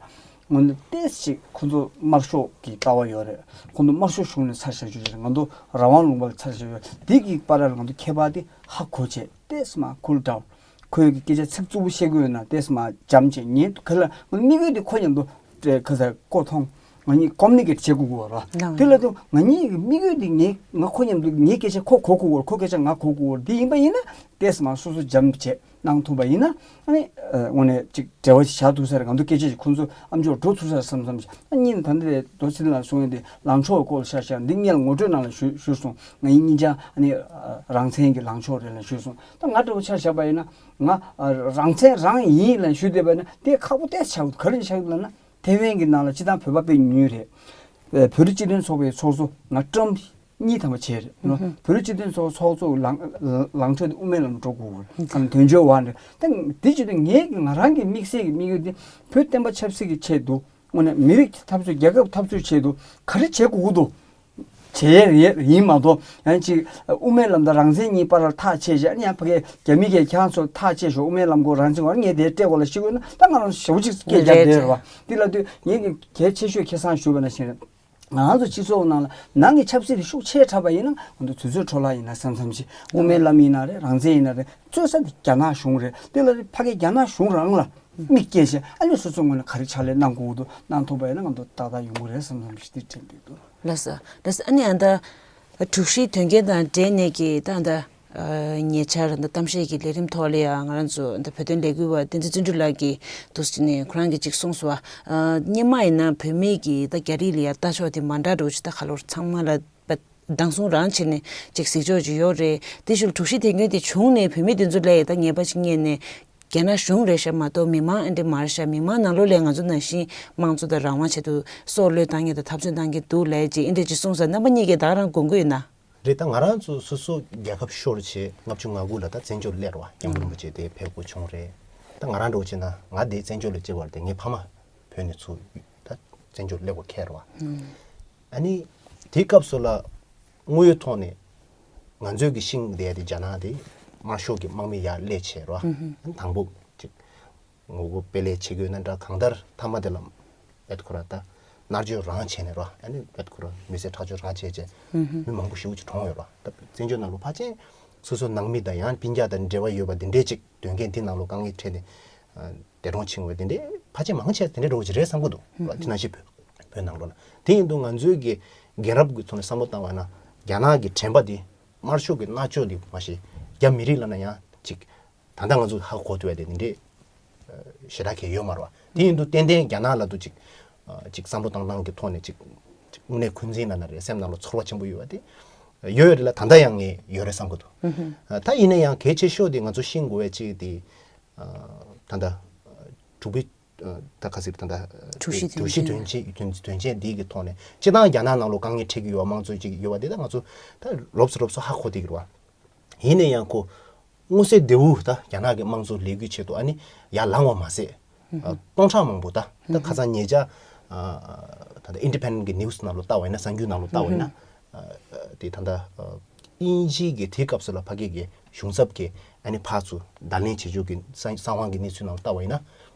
ངོ་ནས་ཏོག་ཙམ་ཅིག་ཁོ་ཚོ་དམར་ཤོག་གི་ལྟ་བ་ཡོད་རེད། ཁོ་ཚོ་དམར་ཤོག་གཞུང་ནས་ཚར་བཞག་རྒྱུ་རེད། ང་ཚོ་རང་དབང་ལུང་པ་ལ་ཚར་བཞག་ཡོད། འདི་གི་བར་ལ་ང་ཚོ་ཁྱད་པར་དེ་ཧ་གོ་བྱས་ཏོག་ཙམ་མར་ཁུལ་ཌའོན། ཁོའི་གི་སྐད་ཆ་ཚིག་རྩུབ་པོ་བཤད་ཀྱི་ཡོད་ན་ཏོག་ཙམ་མར་འཇམ་བྱས། ཉན་ག་ལ་ང་དམིགས་ཡུལ་དེ་ཁོ་མཉམ་དུ་ག་ས་གོ་མཐོང་། ང་གཉིས་ཀོ་མུ་ནི་ཀེཊ་བྱེད་དགོས་ཀྱི་ཡོད་རེད། དེ་ལ་དུ་ང་གཉིས་ཀྱི་དམིགས་ཡུལ་དེ་ངས་ང་ཁོ་མཉམ་དུ་ངའི་སྐད་ཆ་ཁོ་གོ་དགོས་ཀྱི་ཡོད། ཁོའི་སྐད་ཆ་ང་གོ་དགོས་ཀྱི་ཡོད་རེད། དེ་ཡིན་པ་ཡིན་ན་ཏོག་ཙམ་མར་སོ་སོ་འཇམ་བྱས། གནང་ཐུབ་པ་ཡིན་ན་ཨ་ནི་ཨ་དངོས་གནས་ཅིག་འབྲེལ་བ་ཞིག་བཞག་ཐུབ་ས་རེད། ང་ཚོ་སྐད་ཆ་ཞིག་ཁོང་ཚོ་ཨ་མཆོག་འགྲོ་ཐུབ་ས་རེད་བསམ་བསམ་ཞིག་ཨ་གཉིས་ནས་ད་ལྟ་རེད་རྡོ་རྗེ་ལགས་གསུང་ཡས་དེ་ལངས་ཕྱོགས་སྐོར་ལ་ཆ་བཞག་འདི་སྔོན་ལ་ངོ་སྤྲོད་ནང་ལ་ཞུ་ཞུས་སོང་། ང་ཡིན་གཉིས་ཆ་ཨ་ནི་ཨ་རང་བཙན་གྱི་ལངས་ཕྱོགས་རེད་ལ་ཞུས་སོང་། ད་ང་འདྲ་བོ་ཆ་བཞག་པ་ཡིན་ན་ང་ཨ་རང་བཙན་རང་ཡིན་ལ་ཞུས་བསྡད་པ་ཡིན་ན་དེ་ཁག་པོ་ཏོག་ཙམ་ཆགས་འདུག་ག་རེ་ཆགས་འདུག་ལབ་ན་ཐེ་ཝན་གྱི་ནང་ལ་སྤྱིར་བཏང་བོད་པ་དཔེ་ཉུང་ཉུང་རེད། བོད་རིགས་སྤྱི་མཐུན་ཚོགས་པའི་ཚོགས་གཙོ་ང་ཀྲམ་གཉིས་ཐམ་པ་བྱས་རེད། ཨུ་ཧུ། བོད་རིགས་སྤྱི་མཐུན་ཚོགས་ཚོགས་གཙོ་ལང་ལང་ཕྱོགས་དེ་དབུ་མའི་ལམ་འགྲོ་དགོས། ཨུ་ཧུ། ཨ་ནི་དོན་གཅོད་དབང་རེད། ད་འདི་བྱེད་དུས་ངའི་ང་རང་གི་དམིགས་བསལ་གྱི་དམིགས་ཡུལ་དེ་བོད་བསྟན་པ་ཆབ་སྲིད་ཀྱི་ཆེད་དུ་དངོས་གནས་མི་རིགས་ཀྱི་འཐབ་རྩོད་རྒྱལ་ཁབ་འཐབ་རྩོད་ཆེད་དུ་ག་རེ་བྱེད་དགོས་ཀྱི་འདུག་བྱེད་ཡས་རེད་ཡིན་མ་གཏོགས་ཡང་ཅིག་དབུ་མའི་ལམ་དང་རང་བཙན་གཉིས་བར་ལ་ཐག་ཆད་བཞག་ཨ་ནི་ཡང་ཕ་གིའི་རྒྱ་མི་གིས་ཁྱེད་རང་ཚོ་ཐག་ཆད་ཤོག་དབུ་མའི་ལམ་དགོས་རང་བཙན་དགོས་ངས་དེ་སྤྲད་དགོས་ལ་ཤི་དགོས་ན་ད་ང་རང་ཞེ་པོ་ཅིག་སྐད་རྒྱབ་བསྡད་རེད་བ། འདི་ལ་དུས་ངས་གལ་ཆེ་ཤོས་ཁ་སང་ཞུས་པ་ནང་བཞིན་རེད། ང་རང་ཚོ་སྤྱི་ཚོགས་ནང་ལ་ནང་གི་ཆབ་སྲིད་དེ་ཤུགས་ཆེ་དྲགས་པ་ཡིན་ན་ང་ཚོ་དུས་ཚོད་འཕྲོ་བརླག་ཡིན་ན་བསམ་བསམ་ཞིག་དབུ་མའི་ལམ་ཡིན་ན་རེད་རང་བཙན་ཡིན་ན་རེད་རྩོད་ས་དེ་རྒྱ་ནག་གཞུང་རེད། དེ་ལ་ཕ་གི་རྒྱ་ནག་གཞུང་རང་ལ་མིག་སྐྱེས་བྱས་ཨ་ནི་སོ་སོ་ངོས་ནས་ག་རེ་ཕྱག་ལས་གནང་དགོས་འདུག་གནང་ཐུབ་པ་ཡིན་ན་ང་ཚོ་ཏག་ཏག་ཡོང་གི་རེད་བསམ་བསམ་ཞིག་དེ་དྲན་གྱི་འདུག་ལགས་སོ། ལགས་སོ། ཨ་ནི་ཨ་ད་དྲུག་བཞིའི་དོན་རྐྱེན་དང་འབྲེལ་ནས་ཀྱི་ད་ཨ་ད་ཉེ་ཆར་ད་གཏམ་བཤད་ཀྱི་ལས་རིམ་ཐོག་ལ་ཡང་ང་རང་ཚོ་ད་བོད་དོན་ལས་འགུལ་བ་བསྟན་འཛིན་བརྩོན་འགྲུས་ལགས་ཀྱིས་འདུག་སེ་ནས་ཁོ་རང་གིས་ཅིག་གསུངས་སོང་བ། སྔོན་མ་ཡིན་ན་བོད་མི་གིས་ད་རྒྱ་རིགས་ལ་ཡང་ལྟ་ཕྱོགས་དེ་མ་འདྲ་འདྲ་བོ་ཅིག་ད་ཁ་ལོར་ཚང་མ་ལ་བ་སྡང་ཟུག་རང་བྱས་ནས་ཅིག་གཟིགས་ཕྱོགས་ཅིག་ཡོད་རེད། དེ་ཞུ་དྲུག་བཞི་དེ་སྔོན་དེ་བྱུང་ནས་བོད་མི་དེ་ཚོ་ལ་ཡང་ད་ངེས་པ་ཅིག་རྙེད་ནས་རྒྱ་ནག་གཞུང་རེད་ཤག་མ་གཏོགས་མི་མང་ཨེ་འདྲ་མ་རེད་ཤག་མི་མང་ནང་ལོགས་ལ་ང་ཚོ་ནང་བཞིན་དམངས་གཙོ་དང་རང་དབང་ཆེད་དུ་སྲོག་བློས་བཏང་མཁན་དང་འཐབ་རྩོད་གཏང་མཁན་འདུག་ལབ་ཅིག་ཨེ་འདྲ་ཅིག་གསུངས་ས་རྣམ་པ་གཉིས་ཀས་ད་ག་རང་དགོངས་ཀྱི་ཡོད་ན། རེད། ད་ང་རང་ཚོ་སོ་སོ་རྒྱལ་ཁབ་ཤོར་བྱས་ལྔ་བཅུ་ང་དགུ་ལ་ད་བཙན་བྱོལ་སླེབས་རེད་བ། སྐྱབས་མགོན་རིན་པོ་ཆེ་དེ་ཕེབས་སྒོ་བྱུང་རེད། ད་ང་རང་འདྲ་བོ་བྱས་ན་ང་དེ་བཙན་བྱོལ་ལ་སྐྱེས་པ་རེད་དེ་ངའི་ཕ་མ་བོད་ནས་ཚུར་ད་བཙན་བྱོལ་སླེབས་དགོས་ཁེལ་རེད་བ། ཨ་ནི་དེའི་སྐབས་སུ་ལ་དངོས་ཡོད་ཐོག་ནས་ང་ཚོའི་གི་ཤིང་དེ་དེ་རྒྱ་ནག་དེ་དམར་ཤོག་གི་དམག་མི་ཡར་སླེབས་བྱས་རེད་བ། ཨ་ནི་དང་པོ་ཅིག་ངོ་རྒོལ་སྤེལ་ལས་བྱེད་དགོས་ན་འདྲ་གང་ལྟར་མཐའ་མ་དེ་ལ་བེད་ཁོ་ར་ད་མནར་གཅོད་རང་བྱས་ནས་རོ་ཨ་ནི་བེད་ཁོ་ར་མི་སེར་ཁྲག་སྦྱོར་རང་བྱས་བྱས་མི་མང་པོ་ཞེ་པོ་ཅིག་གྲོངས་ཡོད་རོ། ད་བཙན་བྱོལ་ནང་ལོ་ཕལ་ཆེར་སོ་སོ་ནང་མི་དང་ཡང་སྤུན་ཀྱག་དང་འབྲེལ་བ་ཡོད་པ་འདི་འདྲས་ཅིག་དོན་རྐྱེན་འདི་ནང་ལོ་དཀའ་ངལ་འཕྲད་ནས་འདས་གྲོངས་ཕྱིན་པ་འདི་འདྲས་ཕལ་ཆེར་མང་ཆེ་འདི་འདྲས་འགྲོ་གི་རེད་བསམ་གི་འདུག་རོ། དེ་ནང་བཞིན་བོད་བོད་ནང་ལོ་ལ་དེ་ཡིན་དུས་ང་ཚོའི་གི་རྒན་རབས་ཀྱི་ཐོག་ནས་བསམ་བློ་བཏང་བ་ན་རྒྱ་ནག་གི་དྲན་པ་འདི་དམར་ཤོག་གི་མནར་གཅོད་འདི་མ་གཞི་རྒྱ་མི་རིགས་ལབ་ན་ཡང་ཅིག་ད་ལྟ་ང་ཚོ་ཧ་གོ་ཐུབ་ཡ་དེ་འདི་འདྲས་ཞེ་དྲག་གི་ཡོད་མ་རེད་བ། དེ་ཡིན་དུས་ཏན་ཏན་རྒྱ་ནག་ལ་དུ་ཅིག་ཅིག་བསམ་བློ་བཏང་སྟངས་ཀྱི་ཐོག་ནས་ཅིག་ཅིག་ དངོས་གནས་འཁོན་འཛིན་ལབ་ན་རེད། སེམས་ནང་ལ་ཚོར་བ་ཆེན་པོ་ཡོད་པ་དེ་ཡོད་ཡོད་རེད་ལ། ད་ལྟ་ཡང་ངས་ཡོད་རེད་བསམ་གྱི་འདུག་ཨ། ད་ཡིན་ན་ཡང་གལ་ཆེ་ཤོས་དེ་ང་ཚོ་ཤེས་དགོས་པའི་གཅིག་དེ། ཨ། ད་ལྟ་འབྲུག་པའི། ཨ། ད་ག་ཟེར། ད་ལྟ་དྲུག་བཞི་དོན་རྐྱེན། དྲུག་བཞི་དོན་རྐྱེན། དོན་དོན་རྐྱེན་འདི་གི་ཐོག་ནས་སྤྱིར་བཏང་རྒྱ་ནག་ནང་ལ་དཀའ་ངལ་འཕྲད་ཀྱི་ཡོད་པ། དམངས་གཙོ་ཅིག་ཡོད་པ་དེ་ད་ང་ཚོ་ད་རོབ་ཙམ་རོབ་ཙམ་ཧ་གོ་བསྡད་ཀྱི་རེད་བ། ཡིན་ན་ཡང་ཁོ་མངོན་གསལ་དོད་པོ་ད་རྒྱ་ནག་གི་དམངས་གཙོ་ལས་འགུལ་ཆེད་དུ་ཨ་ནི་ཡར་ལངས་པ་མ་ཟད། ཨ། སྟོང་ཕྲག་མང་པོ་ད་ད་ཁ་སང་ཉེ་ཆར། ཨ། ད་ལྟ་ཨིན་ཌི་པེན་ཌེན་གི་ནིའུ་སི་ནང་ལ་ལྟ་བ་ཡིན་ན། གསར་འགྱུར་ནང་ལ་ལྟ་བ་ཡིན་ན། ཨ། དེ་ད་ལྟ། ཨ། དབྱིན་ཇི་གི་དེའི་སྐབས་སུ་ལ་ཕ་གི་གི་གཞུང་ཚབ་ཀྱི་ཨ་ནི་ཕར་ཚུར་བརྡ་ལན་བྱེད་ཕྱོགས་ཀྱི་གསང་གསང་བ་གི་གནས་ཚུལ་ནང་ལ་ལྟ་བ་ཡིན་ན།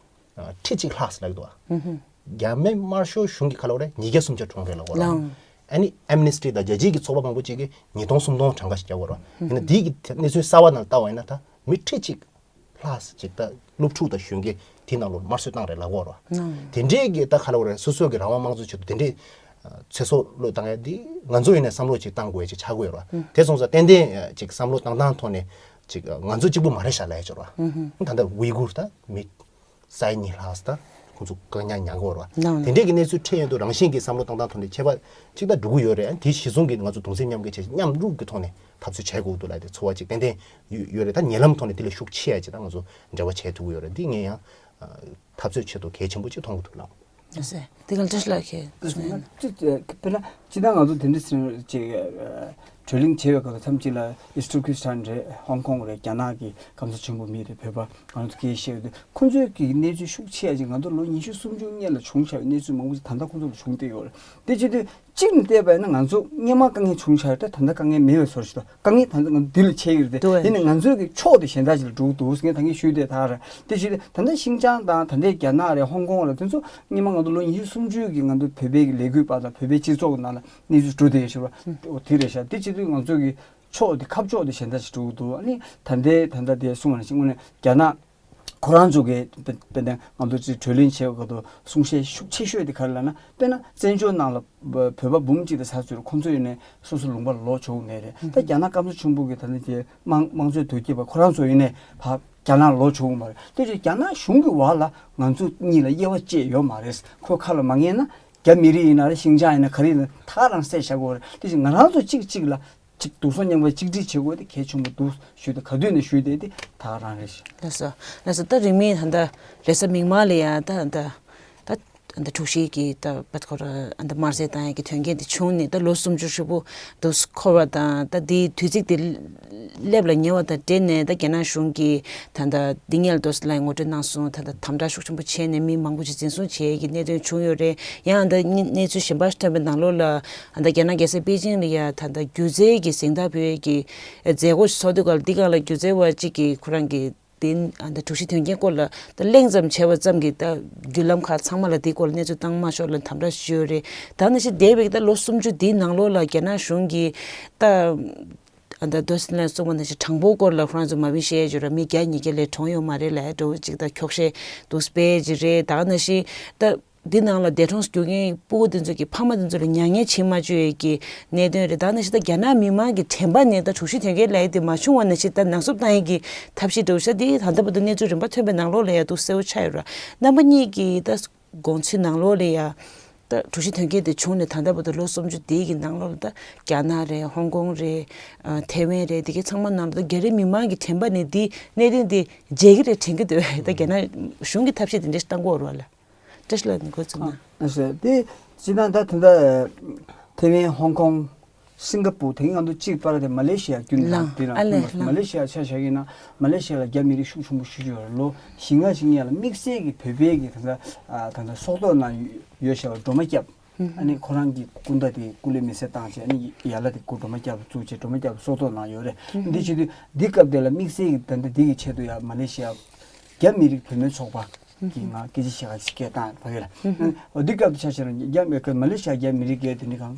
ཁྲི་གཅིག་ལྷག་ལབ་འདུག་བ། རྒྱ་མི་དམར་ཤོག་གཞུང་གི་ཁ་ལོ་རེ་ཉིས་བརྒྱ་སུམ་བརྒྱ་གྲོངས་རེད་ལབ་གོ་ར། ལའང་། ཨ་ནི་ཨེམ་ནེ་སི་ཊི་དང་རྒྱལ་སྤྱིའི་གི་ཚོགས་པ་མང་པོ་ཅིག་གིས་ཉིས་སྟོང་སུམ་སྟོང་གྲངས་ཀ་ཞིག་རྒྱག་གོ་ར། ཡིན་ན་དེའི་གི་གནས་ཚུལ་གསར་བ་ནང་ལྟ་བ་ཡིན་ན་ད་མི་ཁྲི་གཅིག་ལྷག་ཅིག་ད་སློབ་ཕྲུག་དང་གཞོན་སྐྱེས་དེ་ནང་ལོ་དམར་གསོད་བཏང་རེད་ལབ་གོ་ར། དེ་འདྲའི་གི་ད་ཁ་ལོ་རེ་སོ་སོ་གི་རང་དབང་དམངས་གཙོ་ཆེད་དུ་དེ་འདྲའི་ཚེ་སྲོག་བློས་བཏང་ཡ་དེ་ང་ཚོ་ཡིན་ན་བསམ་བློ་ཅིག་བཏང་དགོས་ཡ་ཅིག་ཆགས་ཀྱི་ཡོད་ར། དེ་སོང་ཙང་ཏན་ཏན་ཅིག་བསམ་བློ་བཏང་སྟངས་ཐོག་ནས་ཅིག་ང་ཚོ་གཅིག་པུ་མ་རེད་ཤག་ལབ་ཡ་ཅིག་ར། ད་ལྟ་ཝི་གུར་ད་མི་ས་ཡ་གཉིས་ལྷག་ཙམ་ཁོང་ཚོ་བཀག་ཉར་མྱངས་ཀྱི་ཡོད་རེད་བ། ནའང་དེ་འདྲས་ཀྱི་གནས་ཚུལ་འཕྲད་ཡོང་དུས་རང་བཞིན་གྱིས་བསམ་བློ་བཏང་སྟངས་ཐོག་ནས་ཁྱད་པར་ཅིག་ད་འགྲོ་གི་ཡོད་རེད། དེ་གཞི་བཟུང་གིས་ང་ཚོ་གདུང་སེམས་མཉམ་སྐྱེད་བྱས་མཉམ་རུབ་ཀྱི་ཐོག་ནས་འཐབ་རྩོད་བྱེད་དགོས་འདུག་ལབ་དེ་ཚོར་བ་ཅིག་ཏན་ཏན་ཡོད་ཡོད་རེད། ད་ཉེ་ལམ་ཐོག་ནས་དེ་ལས་ཤུགས་ཆེ་ཡ་ཅིག་ད་ང་ཚོ་འབྲེལ་བ་བྱེད་ཐུབ་ཀྱི་ཡོད་རེད། འདི་ངས་ཡང་འཐབ་རྩོད་ཆེད་དུ་གལ་ཆེན་པོ་ཅིག་མཐོང་གི་འདུག་ལགས། ཡོད་སེ། དེ་ག་བཀྲ་ཤིས་ལགས་ཁྱེད་གསུངས་ན། ཅི་དཔེར་ན་སྤྱིར་བཏང་ང་ཚོ་དེ་འདྲ་ཟེར་ཅིག་བགྲོ་གླེང་བྱེད་པའི་སྐབས་སུ་མཚམས་གཅིག་ལ་ཨིས་ཊར་ཁི་རི་སི་ཊན་རེད། ཧོང་ཀོང་རེད། རྒྱ་ནག་གི་སྐམ་ས་ཆེན་པོ་མི་རེད། བོད་པ་ང་ཚོ་སྐད་བཤད་དུས་ཁོང་ཚོའི་གི་གནས་ཚུལ་ཤུགས་ཆེ་ཡ་ཅིག་ང་ཚོ་ལོ་ཉི་ཤུ་སུམ་ཅུ་སྔོན་ལ་བྱུང་བཞག་པའི་གནས་ཚུལ་མང་པོ་ཅིག་ད་ལྟ་ཁོང་ཚོ་ལ་བྱུང་བསྡད་ཡོད་རེད། དེ་བྱེད་དུས་གཅིག་ནས་བལྟས་པ་ཡིན་ན་ང་ཚོ་སྔོན་མ་དཀའ་ངལ་བྱུང་བཞག་རེད། ད་ད་ལྟ་དཀའ་ངལ་མེད་པའི་བཟོ་ཞིག་དང་། དཀའ་ངལ་ད་ལྟ་ང་ཚོ་འདི་ལ་ཆད་ཡོད་རེད་དེ། འདུག་ཡིན་ནའི་ང་ཚོའི་གི་ཕྱོགས་དེ་གཞན་དག་ཅིག་ལ་འགྲོ་གི་འདུག་ཟེར་ངས་ད་གིན་ཞུས་བསྡད་ད་རེད། དེ་བྱེད་དུས་ད་ལྟ་ཤིན་ཅང་དང་ད་ལྟའི་རྒྱ་ནག་རེད། ཧོང་ཀོང་རེད། དེ་ཚོ་སྔོན་མ་ང་ཚོ་ལོ་ཉི་ཤུ་སུམ་ཅུ་གི་ང་ཚོ་བོད་པའི་གི་ལས་འགུལ་པ་དང་བོད་པའི་སྤྱི་ཚོགས་ནང་ལ་གནས་ཚུལ་འགྲོ་བསྡད་ཡོད་ཞུ་བ་འོ་དེ་རེད་ཤག་དེ་བྱེད་དུས་ང་ཚོ་གི་ཕྱོགས་དེ་ཁ་ཕྱོགས་དེ་གཞན་དག་ཅིག་འགྲོ་གི་འདུག་ཨ་ནི་ད་ལྟའི་ད་ལྟ་དེ་གསུངས་པ་ནང་བཞིན་དངོས་གནས་རྒྱ་ནག་ཁོ་རང་ཚོ་གི་དཔེ་དཔེར་ན་ང་ཚོ་ཅིག་བགྲོ་གླེང་བྱེད་སྐབས་དུ་གསུང་བཤད་ཤུགས་ཆེ་ཤོས་དེ་ག་རེ་ལབ་ན། དཔེར་ན་བཙན་བྱོལ་ནང་ལ་བོད་པ་འབུམ་གཅིག་དང་ཟེར་ཚོད་ཁོང་ཚོ་ཡིན་ནའི་སོ་སོ་ལུང་པ་ལ་ལོག་ཆོག་གི་མེད་རེད། ད་རྒྱ་ནག་སྐམ་ས་ཆེན་པོ་གི་ད་ནི་དེ་དམངས་དམངས་གཙོའི་དོལ་རྒྱལ་པ་ཁོ་རང་ཚོ་ཡིན་ནའི་ཕར་རྒྱ་ནག་ལ་ལོག་ཆོག་གི་མ་རེད། དེ་ཅིག་རྒྱ་ནག་གཞུང་གི་བར་ལ་ང་ཚོ་གཉིས་ལ་དབྱེ་བ་བཅད་ཡོད་མ་རེད། ཁོ་ཁ་ལ་མ་ངེས་ན་རྒྱ་མི་རིགས་ཡིན་ན་རེད། ཤིན་ཅང་ཡིན་ན་ག་རེ་ཡིན་ན་ད་ག་རང་བསད་བཞག་གི་ཡོད་རེད། དེ་ཅིག་ང་རང་ཚོ་གཅིག་གཅིག་ལ་གཅིག་འདུག་སེ་མཉམ་པོ་གཅིག་སྒྲིལ་བྱེད་དགོས་དེ་གལ་ཆེན་པོ་འདུག་ཞུས་ཏེ་ག་དུས་ནས་ཞུས་ཏེ་དེ་ད་ག་རང་རེད། ལགས་སོ། ལགས་སོ། ད་རིང་མིན་ད་ལྟ་རེས་གཟའ་མིག་དམར་ལ་ཡ་ད་ད་ད་ད་དྲུག་བཞི་གི་ད་བད་ཁོ་ར་ད་དམར་ཟས་བཏང་ཡ་གི་དོན་རྐྱེན་དེ་བྱུང་ནས་ད་ལོ་སུམ་ཅུ་ཧྲིལ་པོ་འདུག་སེ་འཁོར་བ་དང་། ད་དེའི་དུས་ཚིགས་དེ་སླེབས་ལ་ཉེ་བ་དང་འབྲེལ་ནས་ད་རྒྱ་ནག་གཞུང་གིས་ད་ད་འདི་ངེད་ལ་འདུག་སེ་ལ་ངོ་སྤྲོད་གནང་སོང་། ད་ད་དམ་དྲག་ཤུགས་ཆེན་པོ་བྱས་ནས་མི་མང་པོ་ཅིག་འཛིན་བཟུང་བྱེད་ཡ་གི་གནད་དོན་བྱུང་ཡོད་རེད། ཡང་ད་གནས་གནས་ཚུལ་གཞན་པ་ཞིག་ཐོན་པའི་ནང་ལོགས་ལ། ཨ། ད་རྒྱ་ནག་རྒྱལ་ས་པེ་ཅིང་ལ་ཡ་ད་ད་སྒྱུ་རྩལ་གྱི་གཟེངས་རྟགས་ཕུལ་ཡས་ཀྱི་མཛད་སྒོ་ཞིག་ཚོགས་དུས་སྐབས་ལ། འདི་སྒང་ལ་སྒྱུ་རྩལ་བ་གཅིག་གིས་ཁོ་རང་གི་དེ་ཨ་ད་དྲུག་བཞི་དོན་རྐྱེན་སྐོར་ལ་ད་གླེང་ཙམ་བྱས་པ་ཙམ་གྱིས་ད་བརྒྱུད་ལམ་ཁག་ཚང་མ་ལ་དེའི་སྐོར་ལ་གནས་ཚུལ་བཏང་མ་ཆོག་ལབ་དམ་དྲག་ཞུས་ཡོད་རེད། ད་ནང་བཞིན་འདས་པའི་ད་ལོ་སུམ་ཅུ་འདིའི་ནང་ལོགས་ལ་རྒྱ་ནག་གཞུང་གིས་ད་ཨ་ད་འདུག་སེ་ལ་གསུངས་པ་ནང་བཞིན་དྲང་པོའི་སྐོར་ལ་ཁོ་རང་ཚོ་མ་བིན་བཤད་ཡས་ཅིག་ཡོད་རེད། མི་བརྒྱ་ཉིས་བརྒྱ་ལས་གྲོངས་ཡོད་མ་རེད་ལབ་ཡ་འདྲ་བོ་ཅིག་ད་འཁྱོག་བཤད་འདུག་སེ་སྤེལ་ཡས་ཅིག་རེད། ད་ནང་བཞིན་ད། འདི་ནང་ལ་འདས་གྲོངས་སུ་གྱུར་མཁན་སྤུ་གུ་དེ་ཚོ་གི་ཕ་མ་དེ་ཚོ་ལ་མྱ་ངན་བྱེད་མ་བཅུག་ཡས་ཀྱི་གནད་དོན་རེད། ད་ནང་བཞིན་ད་རྒྱ་ནག་མི་མང་གི་དྲན་པ་ནས་ད་དྲུག་བཞི་དོན་རྐྱེན་ལབ་ཡས་དེ་མ་བྱུང་བ་ནང་བཞིན་ད་ནག་བསུབ་བཏང་ཡས་ཀྱི་ཐབས་ཤེས་འདྲ་བོ་ཞིག་དེ་ད་ལྟ་བར་དུ་གནས་ཚུལ་རིམ་པ་ཐོན་པའི་ནང་ལོགས་ལ་ཡ་འདུག་སེ་གསལ་པོ་ཆགས་ཡོད་རེད། རྣམ་པ་གཉིས་ཀྱི་ད་དགོངས་ཚུལ་ནང་ལོགས་ལ་ཡ་ད་དྲུག་བཞི་དོན་རྐྱེན་དེ་བྱུང་ནས་ད་ལྟ་བར་དུ་ལོ་སུམ་ཅུ་དེའི་གི་ནང་ལོགས་ལ་ད་རྒྱ་ནག་རེད། ཧོང་ཀོང་རེད། ཨ། ཐེ་ཝན་རེད། དེ་གའི་ཚང་མ་ནང་ལ་ད་རྒྱ་རིགས་མི་མང་གི་དྲན་པ་ནས་འདི་གནད་དོན་དེ་བརྗེད་ཀྱི་རེད་དྲན་གྱི་འདུག་ད་རྒྱ་ནག་གཞུང་གི་ཐབས་ཤེས་དེ་འདྲ་ཞིག་བཏང་གི་ཡོད་རེད་བ་ལ། བཀྲ་ཤིས་ལགས་ནས་འགོ་བཙུགས་ན། ཨ། དེ་སྤྱིར་བཏང་ད་ད་ལྟ་ཐེ་ཝན། ཧོང་ཀོང་། སིང་ག་པུར། དེ་གི་ང་ཚོ་གཅིག་པར་དེ་མ་ལེ་ཤི་ཡ་བརྒྱུད་ནས་ལངས། དེ་རང་ཨ་ལས་ལངས། མ་ལེ་ཤི་ཡ་ཆ་བཞག་གི་ཡིན་ན་མ་ལེ་ཤི་ཡ་ལ་རྒྱ་མི་རིགས་ཤུགས་ཆེན་པོ་ཞེ་པོ་ཅིག་ཡོད་རེད། ལོ་བཞི་ལྔ་ཞིག་སྔོན་ལ་དམིགས་བསལ་གྱི་བོད་པའི་གི་ད་ལྟ་ཨ་ད་ལྟ་སྲོག་ཐོག་ནང་ཡོད་བཞག་པ་སྒྲོལ་མ་སྐྱབས། ཨ་ནི་ཁོ་རང་གི་སྐུ་ཟླ་དེ་སྐུ་ལས་མེ་སྲེག་བཏང་བྱས། ཨ་ནི་ཡར་ལ་དེ་སྐུ་སྒྲོལ་མ་སྐྱབས་བཙུགས་བྱས་སྒྲོལ་མ་སྐྱབས་སྲོག་ཐོག་ནང་ཡོད་རེད། འདི་བྱེད་དུས་འདི་སྐབས་དེ་ལ་དམིགས་བསལ་གྱི་ད་ལྟ་འདི་གི་ཆེད་དུ་ཡ་མ་ལེ་ཤི་ཡ་རྒྱ་མི་རིགས་བུད་མེད་ཚོགས་པ་གིས་ང་སྐད་ཆ་བཤད་ག་ཞིག་སྐད་བཏང་བ་ཡོད་ལ། འོ་འདི་སྐབས་དེ་ཆ་བཞག་ན་རྒྱ་མི་མ་ལེ་ཤི་ཡ་རྒྱ་མི་རིགས་སྐད་དེ་འདྲ་གང་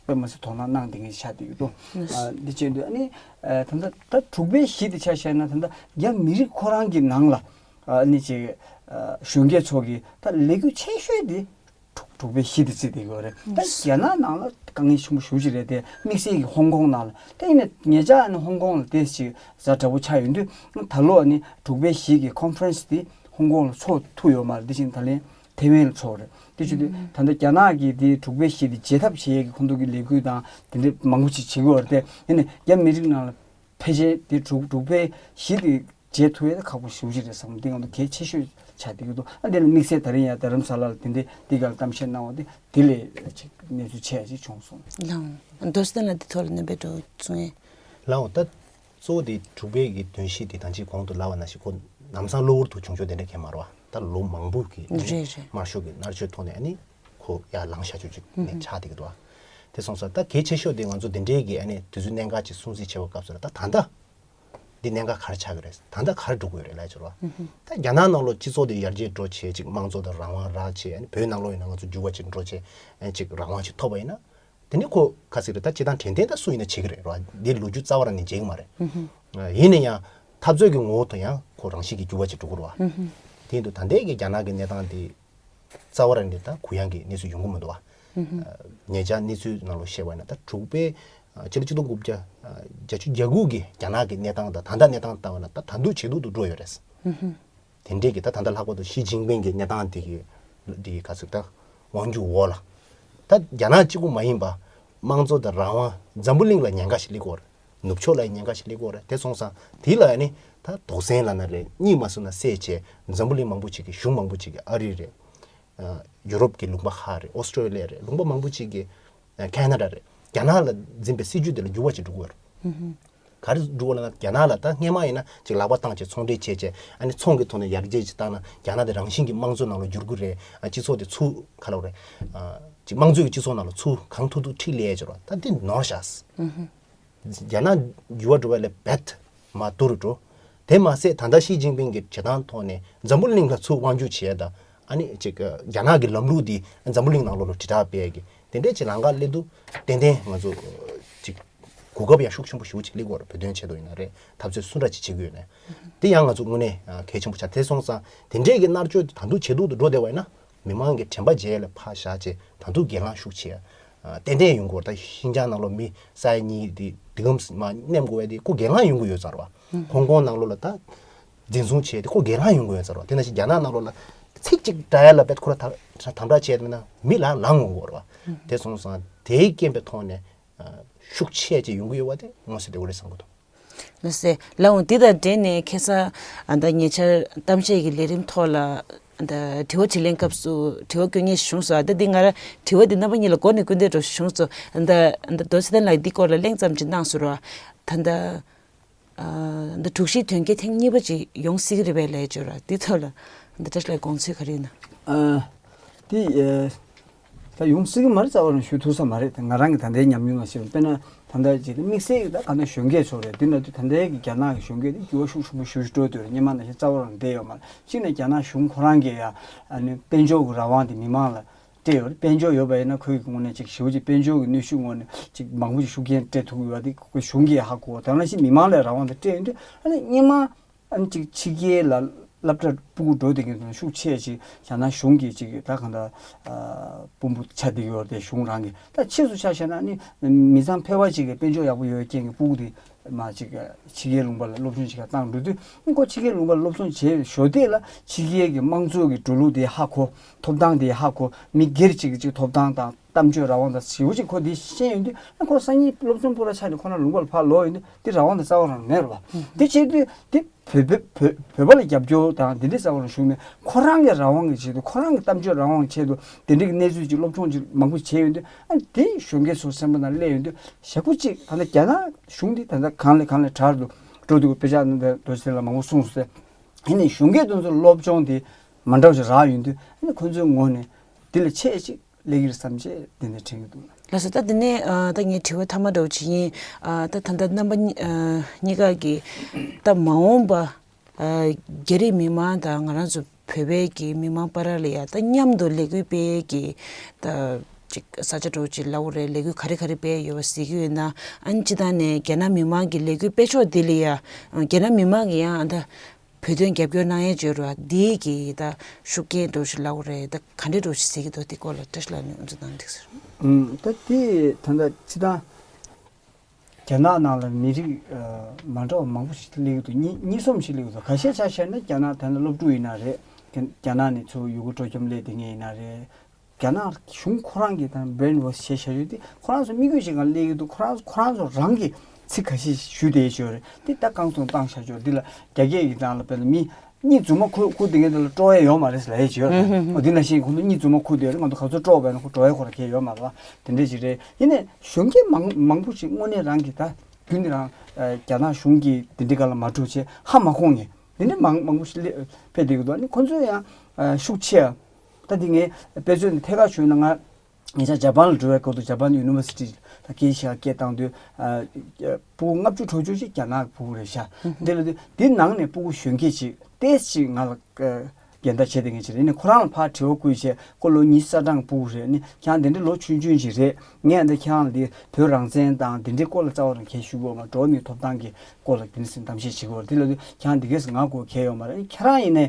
དཔེ་མ་སྲིད་དོ་སྣང་གནང་བསྡད་མཁན་ཞིག་ཆགས་བསྡད་ཡོད་དོ། ཨ། འདི་བྱེད་དུས་ཨ་ནི་ཨ་ད་ལྟ་ད་དྲུག་པའི་གཞི་དེ་ཆ་བཞག་ན་ད་ལྟ་རྒྱ་མི་རིགས་ཁོ་རང་གི་ནང་ལ་ཨ་ནི་ཅིག་ཨ་གཞོན་སྐྱེས་ཚོ་གི་ད་ལས་འགུལ་ཆེ་ཤོས་དེ་དྲུག་དྲུག་པའི་གཞི་དེ་བརྩིས་བསྡད་ཡོད་རེད། ད་རྒྱ་ནག་ནང་ལ་དཀའ་ངལ་ཆེན་པོ་ཞེ་པོ་ཅིག་རེད་དེ། དམིགས་བསལ་གྱི་ཧོང་ཀོང་ནང་ལ། དེ་ཡིན་ན་ཉེ་ཆར་ཨ་ནི་ཧོང་ཀོང་ལ་དེ་ཅིག་ཛ་དྲག་པོ་ཆགས་ཡོང་དུས་ད་ལོ་ཨ་ནི་དྲུག་པའི་གཞི་གི་ཁོན་ཕ་རེན་སི་དེ་ཧོང་ཀོང་ལ་ཚོགས་ཐུབ་ཡོད་མ་རེད། དེ་བཞིན་ད་ལན་ ཐེ་ཝན་ལ་འཕྲོག་རེད། དེ་བྱེད་དུས་ད་ལྟ་རྒྱ་ནག་གིས་དེ་འབྲུག་པའི་གཞིས་དེ་བརྗེད་ཐབས་བྱེད་ཡས་ཀྱི་ཁོང་ཚོ་གི་ལས་འགུལ་དང་དེ་འདྲ་མང་པོ་ཞིག་བྱེད་ཀྱི་ཡོད་རེད་དེ། ཡིན་ནའི་རྒྱ་མི་རིགས་ནང་ལ་ཕལ་ཆེར་དེ་འབྲུག་འབྲུག་པའི་གཞིས་དེ་བརྗེད་ཐུབ་ཡས་ཁག་པོ་ཞེ་པོ་ཅིག་རེད་བསམ། འདི་ང་ཚོ་གལ་ཆེ་ཤོས་ཆགས་བསྡད་ཀྱི་འདུག་ཨ་འདི་ལ་དམིགས་བསལ་ད་རིང་ཡང་རྡ་རམ་ས་ལ་ལ་དེ་འདྲའི་འདི་ག་ལ་གཏམ་བཤད་གནང་བ་དེ་དེ་ལས་ཅིག་གནས་ཚུལ་ཆེ་ཡ་ཅིག་བྱུང་སོང་། ལགས། རྡོ་རྗེ་གདན་ལགས་འདི་ཐོག་ལ་སྣོན་པ་འདྲ་བོ་གསུང་ཡས། ལགས་འོང་། ད་གཙོ་བོ་དེ་འབྲུག་པའི་གི་གདུང་གཞིས་དེ་ད་ཅི་གོང་དུ་ལབ་པ་ནང་བཞིན་ཁོ་ལམ་སང་གློ་བུར་དུ་བྱུང་ཆོག་དེ་འདྲ་གང་ཡང་མ་རེད་བ། ད་ལོ་མང་པོ་གི་རེད་རེད། དམར་ཤོག་གི་མནར་གཅོད་ཐོག་ནས་ཨ་ནི་ཁོ་ཡར་ལངས་བཞག་ཆོག་ཅིག་ནས་ཆགས་བསྡད་ཀྱི་འདུག་བ། དེ་སོང་ཙང་ད་གལ་ཆེ་ཤོས་དེ་ང་ཚོ་དེ་འདྲའི་གི་ཨ་ནི་དུས་ཚོད་གནད་འགག་ཅིག་སྲུང་བརྩི་བྱེད་པའི་སྐབས་སུ་ལ་ད་ད་ལྟ་འདི་གནད་འགག་ག་རེ་ཆགས་ཀྱི་རེད། ད་ལྟ་ག་རེ་འགྲོ་གི་ཡོད་རེད་ལབ་ཡ་ཅིག་རེད་བ། ད་རྒྱ་ནག་ནང་ལོགས་སྤྱི་ཚོགས་དེ་ཡར་རྒྱས་འགྲོ་བྱས་ཅིག་དམངས་གཙོ་དང་རང་དབང་རག་བྱས། ཨ་ནི་བོད་ནང་ལོགས་ཡིན་ན་ང་ཚོ་འགྱུར་བ་ཅིག་འགྲོ་བྱས་ཨ་ནི་ཅིག་རང་དབང་ཅིག་ཐོབ་པ་ཡིན་ན། དེ་ནི་ཁོ་ག་ཟེར་རེད། ད་སྤྱིར་བཏང་དྲན་རྟེན་ད་སུ་ཡིན་ན་བྱེད་ཀྱི་རེད་ར། འདི་ལོ་རྒྱུས་རྩ་བ་རང་ནས་བརྗེད་ཀྱི་མ་རེད། ཡིན་ན་ཡང་འཐབ་རྩོད་ཀྱི་ངོ་བོ་དང་ཡང་ཁོ་རང་བཞིན་གྱིས་འགྱུར་བ་ཅིག་འགྲོ་གི་རེད་བ། དེ་ཡིན་དུས་ད་ལྟའི་གི་རྒྱ་ནག་གི་གནས་སྟངས་འདི་རྩ་བ་རང་ནས་ད་གུ་ཡངས་ཀྱི་གནས་ཚུལ་ཡོང་གི་མི་འདུག་བ། ཉེ་ཆར་གནས་ཚུལ་ནང་ལོགས་བཤད་པ་ཡིན་ན་ད་འབྲུག་པའི་ཕྱི་ལོ་ཆིག་སྟོང་དགུ་བརྒྱ་བརྒྱད་ཅུ་གྱ་དགུ་གི་རྒྱ་ནག་གི་གནས་སྟངས་དང་ད་ལྟ་གནས་སྟངས་ལྟ་བ་ན་ད་ད་འདུག་ཇེ་སྡུག་ཏུ་འགྲོ་ཡོད་རེད། དེ་འདྲས་ཀྱི་ད་ད་ལྟ་ལྷག་པར་དུ་ཞི་ཅིན་ཕིང་གི་གནས་སྟངས་དེ་གི་དེ་གི་ག་ཚོད་ད་དབང་སྒྱུར་འོག་ལ། ད་རྒྱ་ནག་གཅིག་པུ་མ་ཡིན་པ་དམངས་གཙོ་དང་རང་དབང་འཛམ་བུ་གླིང་ལ་ཉེན་ཁ་ཞིག་སླེབས་ཀྱི་ཡོད་རེད། ནུབ་ཕྱོགས་ལ་ཉེན་ཁ་ཞིག་སླེབས་ཀྱི་ཡོད་རེད། དེ་སོང་ཙང་དེ་ལ་ནི་ད་དོགས་ཟོན་ལབ་ན་རེད། གཉིད་མ་སོང་ན་བསད་བྱས་འཛམ་བུ་གླིང་མང་པོ་ཅིག་གི་གཞུང་མང་པོ་ཅིག་གི་ཨ་རི་རེད། ཡུ་རོབ་ཀྱི་ལུང་པ་ཁག་རེད། ཨོ་སི་ཀྲོ་ལི་ཡ་རེད། ལུང་པ་མང་པོ་ཅིག་གི་ཁེ་ན་ཌ་རེད། རྒྱ་ནག་ལ་འཛིན་པའི་སྲིད་ཇུས་དེ་ལ་འགྱུར་བ་ཅིག་འགྲོ་གི་ཡོད་རེད། ག་རེ་འགྲོ་གི་ལབ་ན་རྒྱ་ནག་ལ་ད་སྔས་མ་ཡིན་ན་ཅིག་ལག་པ་བཏང་བྱས་ཚོང་འབྲེལ་བྱས་བྱས་ཨ་ནི་ཚོང་གི་ཐོག་ནས་ཡར་རྒྱས་ཅིག་བཏང་ན་རྒྱ་ནག་དེ་རང་བཞིན་གྱི་དམངས་གཙོ་ནང་ལ་འགྱུར་གི་རེད། ཨ་སྤྱི་ཚོགས་དེ་ཚུར་ག་ལབ་རེད། ཨ་ཅིག་དམངས་གཙོའི་སྤྱི་ཚོགས་ནང་ལ་ཚུར་གང་ཐུབ་ཐུབ་ཁྲིད་སླེབས་ཡ་ཅིག་རེད་བ། ད་འདི་ནོར་ཤག་རྒྱ་ནག་འགྱུར་བ་འགྲོ་བ་ལས་རྦད་མར་ཐུར་འགྲོ། དེ་མ་ཟད་ད་ལྟ་ཞི་ཅིན་ཕིང་གི་བྱེད་སྟངས་ཐོག་ནས་འཛམ་བུ་གླིང་ལ་ཚུར་དབང་སྒྱུར་བྱས་དང་ཨ་ནི་ཅིག་རྒྱ་ནག་གི་ལམ་ལུགས་འདི་འཛམ་བུ་གླིང་ནང་ལོགས་ལ་དྲིལ་བསྒྲགས་སྤེལ་གི་དེ་འདྲའི་ཅིག་ལམ་ཁ་སླེབས་དུས་ཏན་ཏན་ང་ཚོ་ཅིག་གོ་སྐབས་ཡང་ཤུགས་ཆེན་པོ་ཞེ་པོ་ཅིག་སླེབས་ཀྱི་ཡོད་རེད། བོད་དོན་ཆེད་དུ་ཡིན་ན་རེད། འཐབ་རྩོད་སུ་འདྲ་ཅིག་བྱེད་ཀྱི་ཡོད་ན། དེ་ཡང་ང་ཚོ་དངོས་གནས་གལ་ཆེན་པོ་ཆགས། དེ་སོང་ཙང་དེ་འདྲའི་གི་མནར་གཅོད་དེ་ད་དུང་ཇེ་སྡུག་ཏུ་འགྲོ་བསྡད་པ་ཡིན་ན། མི་མང་གི་དྲན་པ་རྗེས་ལ་ཕར་བཞག་བྱས་ད་དུང་སྒེར་ལངས་ཤུགས་ཆེ་ཨ་ཏན་ཏན་ཡོང་གི་ཡོད་རེད། ད་ཤིན་ཅང་ནང་ལོགས་མི་ས་ཡ་གཉིས་དེ་དེ་གམ་མ་མནན་དགོས་པ་དེ་ཁོ་སྒེར་ལངས་ཡོང་གི་ཡོད་ས་རེད་བ། ཧོང་ཀོང་ནང་ལོགས་ལ་ད་འཛིན་བཟུང་བྱས་དེ་ཁོ་སྒེར་ལངས་ཡོང་གི་ཡོད་ས་རེད་བ། དེ་ནང་བཞིན་རྒྱ་ནག་ནང་ལོགས་ལ་ཚིག་གཅིག་འདྲ་ཡ་ལ་བེད་ཁོ་ར་ད་དམ་དྲག་བྱས་མིན་ན་མི་ལ་ལངས་འོང་གི་ཡོད་རེད་བ། དེ་སོང་ཙང་དེའི་རྐྱེན་པའི་ཐོག་ནས་ཤུགས་ཆེ་ཅིག་ཡོང་གི་ཡོད་བ་དེ་མངོན་གསལ་དོད་པོ་རེད་བསམ་གི་འདུག་ལགས་སེ། ལགས་འོང་། འདི་དང་འབྲེལ་ནས་ཁ་སང་ཨ་ད་ཉེ་ཆར་གཏམ་བཤད་ཀྱི་ལས་རིམ་ཐོག་ལ་ཨ་ད་དྲི་བ་དྲིས་ལན་སྐབས་སུ་དྲི་བ་བཀོད་མཁན་ཞིག་བྱུང་སོང་། ཨ་ད་འདི་ང་རང་དྲི་བ་འདི་རྣམ་པ་གཉིས་ལ་མགོ་ནས་སྐུར་འདེབས་འདྲ་བྱུང་སོང་། ཨ་ད་ཨ་ད་རྡོ་རྗེ་གདན་ལགས་འདི་སྐོར་ལ་གླེང་ཙམ་ཅིག་གནང་སོང་ར། ད་ད་ཨ་ད་འབྲུག་གཞིས་དོན་རྐྱེན་ཐེངས་གཉིས་པ་ཅིག་ཡོང་སྲིད་ཀྱི་རེད་པས་ལབ་བརྗོད་ར། འདི་ཐོག་ལ་ཨ་ད་བཀྲ་ཤིས་ལགས་དགོངས་ཚུལ་ག་རེ་ཡིན་ན། ཨ། དེ་ཨེ། ད་ཡོང་སྲིད་ཀྱི་མ་རེད། རྩ་བ་རང་ཞུ་ཐུབ་ས་མ་རེད། ད་ང་རང་གི་ད་ལྟའི་ཉམས་མྱོང་ལ་བཤད་པ་དཔེར་ན་ད་ལྟ་ཅིག་དམིགས་བསལ་གྱི་ད་ག་ནས་གཞོན་སྐྱེས་ཚོ་རེད། དེ་ན་དུས་ད་ལྟའི་གི་རྒྱ་ནག་གི་གཞོན་སྐྱེས་དེ་འགྱུར་བ་ཤུགས་ཆེན་པོ་ཞེ་པོ་ཅིག་འགྲོ་སྡོད་རེད། སྔོན་མ་ནང་བཞིན་རྩ་བ་རང་བསྡད་ཡོད་མ་རེད། གཅིག་ནས་རྒྱ་ནག་གཞུང་ཁོ་རང་གིས་ཡ་ཨ་ནི་དཔལ་འབྱོར་གྱི་རང་དབང་དེ་མི་མང་ལ་སྤྲད་ཡོད་རེད། དཔལ་འབྱོར་ཡོད་པ་ཡིན་ན་ཁོའི་གི་ངོས་ནས་ཅིག་ཞེ་པོ་ཅིག་དཔལ་འབྱོར་གྱི་གནོན་ཤུགས་ངོས་ནས་ཅིག་མང་པོ་ཞིག་ཤུགས་རྐྱེན་སྤྲད་ཐུབ་ཀྱི་ཡོད་པ་དེ་ཁོའི་གཞུང་གིས་ཧ་གོ། དེ་ནང་བཞིན་མི་མང་ལ་རང་དབང་དེ་སྤྲད་ཡོད་དུས་ཨ་ནི་སྔོན་མ། ཨ་ནི་ཅིག་ཕྱི་རྒྱལ་ལ་སློབ་གྲྭ་སྤུ་གུ་འགྲོ་བསྡད་མཁན་ཚོ་ཤུགས་ཆེ་ཅིག་རྒྱ་ནག་གཞུང་གིས་ཅིག་ད་གང་ལྟར་དཔོན་པོ་ཆགས་བསྡད་ཡོད་རེད། གཞུང་རང་གིས། ད་ཕྱིས་སུ་ཆ་བཞག་ན་ནི་མི་ཚང་ཕལ་བ་ཅིག་གིས་དཔལ་འབྱོར་ཡག་པོ་ཡོད་རྐྱེན་གྱིས་སྤུ་གུ་དེ་མ་ཅིག་ཕྱི་རྒྱལ་ལུང་པ་ལ་སློབ་སྦྱོང་བྱེད་གར་བཏང་འགྲོ་དུས་ནི་ཁོ་ཕྱི་རྒྱལ་ལུང་པ་ལ་སློབ་སྦྱོང་བྱས་ཞོར་དེ་ལ་ཕྱི་རྒྱལ་གྱི་དམངས་གཙོ་གི་འགྲོ་ལུགས་དེ་ཧ་གོ། ཐོབ་ཐང་དེ་ཧ་གོ། མི་སྒེར་གཅིག་གི་ཅིག་ཐོབ་ཐང་དང་། གཏམ་བརྗོད་རང་དབང་དང་ཞེ་པོ་ཅིག་ཁོ་འདི་ཤེས་ཡོང་དུས་ཨ་ཁོ་སང་ཉིན་སློབ་སྦྱོང་སྤུ་ར་ཆགས་ནས་ཁོ་རང་ལུང་པ་ལ་ཕར་ལོག་ཡོང་དུས་འདི་རང་དབང་དེ་རྩ་བ་རང་མེད་རེད་བ། འདི་བྱེད་དུས་འདི་བོད་བོད་བོད་བོད་པ་ལ་རྒྱབ་སྐྱོར་དང་འདི་འདྲའི་རྩ་བ་རང་ཞུགས་ནས་ཁོ་རང་གི་རང་དབང་གི་ཆེད་དུ་ཁོ་རང་གི་གཏམ་བརྗོད་རང་དབང་གི་ཆེད་དུ་དེ་འདྲའི་གི་གནས་ཚུལ་ཅིག་སློབ་སྦྱོང་ཅིག་མང་པོ་བྱས་ཡོང་དུས་ཨ་འདི་གཞོན་སྐྱེས་ཚོ་སེམས་པ་ནང་སླེབས་ཡོང་དུས་ཞེ་པོ་ཅིག་ད་ལྟ་རྒྱ་ནག་གཞུང་འདི་ད་ལྟ་གང་ལས་གང་ལས་དྲག་ཏུ་འགྲོ་འདུག་དཔེ་ཆ་ནང་དུ་རྡོ་རྗེ་ལ་མང་པོ་གསུངས་སོང་ཟེར། ཡིན་ནའི་གཞོན་སྐྱེས་དེ་ཚོ་སློབ་སྦྱོང་དེ་མ་འདྲ་བ་ཞིག་རག་ཡོང་དུས་ཨ་ནི་ཁོ་ཚོའི་ངོས་ནས་འདི་ལས་ཆེ་ཅིག་སླེབས་ཀྱི་རེད་བསམ་བྱས་འདི་ནས་དྲན་གྱི་འདུག་ལགས་སོ། ད་འདི་ནས་ཨ་ད་ངས་དྲི་བ་མཐའ་མ་འདྲ་བོ་ཅིག་ཡིན། ཨ་ད་ད་ལྟ་རྣམ་པ་གཉིས་ཨ་གཉིས་ཀ་གིས་ད་མ་འོངས་པ་ཨ་རྒྱ་རིགས་མི་མང་དང་ང་རང་ཚོ་བོད་པའི་གི་མི་མང་བར་ལ་ཡ་ད་མཉམ་དུ་ལས་འགུལ་སྤེལ་གི་ད་ཅིག་ས་ཆ་འདྲ་བོ་ཅིག་ལབ་དགོས་རེད། ལས་འགུལ་ག་རེ་ག་རེ་སྤེལ་ཡོད་པ་གཟིགས་ཀྱི་ཡོད་ན། ཨ་ནི་སྤྱིར་བཏང་ནས་རྒྱ་ནག་མི་མང་གི་ལས་འགུལ་སྤེལ་ཕྱོགས་འདི་ལ་ཡ་རྒྱ་ནག་མི་མང་གི་ཡང་ཨ་ད། བོད་དོན་རྒྱབ་སྐྱོར་གནང་ཡས་བརྗོད་རོགས་འདིའི་གི་ད་ཤུགས་རྐྱེན་འདྲ་བོ་ཞིག་ལབ་དགོས་རེད། ད་ག་འདྲ་འདྲ་བོ་ཞིག་ཟེར་གྱི་འདུག་དེ་སྐོར་ལ་བཀྲ་ཤིས་ལགས་ནས་ཨུ་ཚུགས་གནང་འདུག་ཟེར། ཨུམ། ད་དེ་ད་ལྟ་སྤྱིར་བཏང་རྒྱ་ནག་ནང་ལ་མི་རིགས་ཨ་མ་འདྲ་བ་མང་པོ་ཞིག་སླེབས་ཀྱི་འདུག་གཉིས་གཉིས་གསུམ་ཞིག་སླེབས་ཀྱི་འདུག་ཁ་ཤས་ཆ་བཞག་ན་རྒྱ་ནག་ད་ལྟ་སློབ་ཕྲུག་ཡིན་ན་རེད། རྒྱ་ནག་ནས་ཚུར་ཡུ་གུར་སྤྲོ་འཆམ་སླེབས་བསྡད་མཁན་ཡིན་ན་རེད། རྒྱ་ནག་གཞུང་ཁོ་རང་གིས་ད་brainwash བྱས་བཞག་ཡོད་དེ། ཁོ་རང་ཚོ་དམིགས་ཡུལ་ཅིག་སྒང་སླེབས་ཀྱི་འདུག་ཁོ་རང་ཁོ་རང་ཚོ་རང་གིས་ཚིག་ཁ་ཤས་ཞུས་བསྡད་ཡོད་ཅིག་ཡོད་རེད། དེ་ད་རྐང་ཚུགས་བཏང་བཞག་ཅིག་ཡོད་རེད། འདི་ལ་རྒྱ་སྐད་ཀྱི་སྒང་ལ་དཔེར་ན་མི་གཉིས་མཛུབ་མོ་འཁུར་འཁུར་བསྡད་མཁན་དེ་ལ་སྤྲོ་བ་ཡོད་མ་རེད་ཟེར་ལབ་ཡས་ཅིག་ཡོད་རེད། ཨོ་འདི་ནང་བཞིན་ཁོང་ཚོ་གཉིས་མཛུབ་མོ་འཁུར་བསྡད་ཡོད་རེད། ང་ཚོ་ག་ཚོད་སྤྲོ་བ་ཡོད་ན་ཁོ་སྤྲོ་བའི་ཁོ་རང་གལ་ཡོད་མ་རེད་པ། དེ་འདྲས་ཅིག་རེད། ཡིན་ནའི་གཞོན་སྐྱེས་མང་མང་པོ་ཞིག་དངོས་གནས་རང་གིས་ད་རྒྱུན་ནས་རང་རྒྱ་ནག་གཞུང་གིས་དེ་འདྲའི་སྒང་ལ་མ་འགྲོ་བྱས་ཧ་མ་གོ་མཁན་དེ་འདྲ་མང་མང་པོ་ཞིག་སླེབས་ཕེབས་བསྡད་ཀྱི་འདུག་ཨ་ནི་ཁོང་ཚོས་ཡང་ཤུགས་ཆེ། ད་འདི་ངས་དཔེ་མཚོན་ཐད་ཀར་ཞུས་ན། ང་ཉེ་ཆར་ཇ་པན་ལ་འགྲོ་བའི་སྐབས་དུ་ཇ་པན་ཡུ་ནི་ཝར་སི་ཊི་ལ་སྐད་ཆ་སྐད་བཏང་དུས། ཕྲུ་གུ་ལྔ་བཅུ་དྲུག་ཅུ་ཅིག་རྒྱ་ནག་གི་ཕྲུ་གུ་རེད་ཤག་འདི་ལ་དུས་འདི་ནང་ནས་ཕྲུ་གུ་གཞོན་སྐྱེས་ཅིག་ཏོག་ཙམ་ཅིག་ང་ལ་འགལ་ཟླ་བྱེད་བསྡད་མཁན་ཅིག་རེད། ཡིན་ནའི་ཁོ་རང་ལ་ཕར་དྲི་བ་བསྐུར་བྱས། ཁོ་ལོ་ཉི་ཤུ་རྩ་གྲངས་ཕྲུ་གུ་རེད། ཨ་ནི་ཁྱེད་རང་དེ་འདྲའི་ལོ་ཆུང་ཆུང་ཅིག་རེད། ངས་ཨ་འདི་ཁྱེད་རང་ལ་འདི་བོད་རང་བཙན་དང་དེ་འདྲའི་སྐོར་ལ་རྩ་བ་ནས་གལ་ཞུ་གི་ཡོད་མ་རེད། འགྲོ་བ་མིའི་ཐོབ་ཐང་གི་སྐོར་ལ་དེ་འདྲ་ཟེར་གཏམ་བཤད་བྱེད་ཀྱི་ཡོད་རེད། དེ་ལ་དུས་ཁྱེད་རང་འདི་གས་ང་དགོས་གལ་ཡོད་མ་རེད། ཨ་ནི་ཁྱེད་རང་ཡིན་ནའི་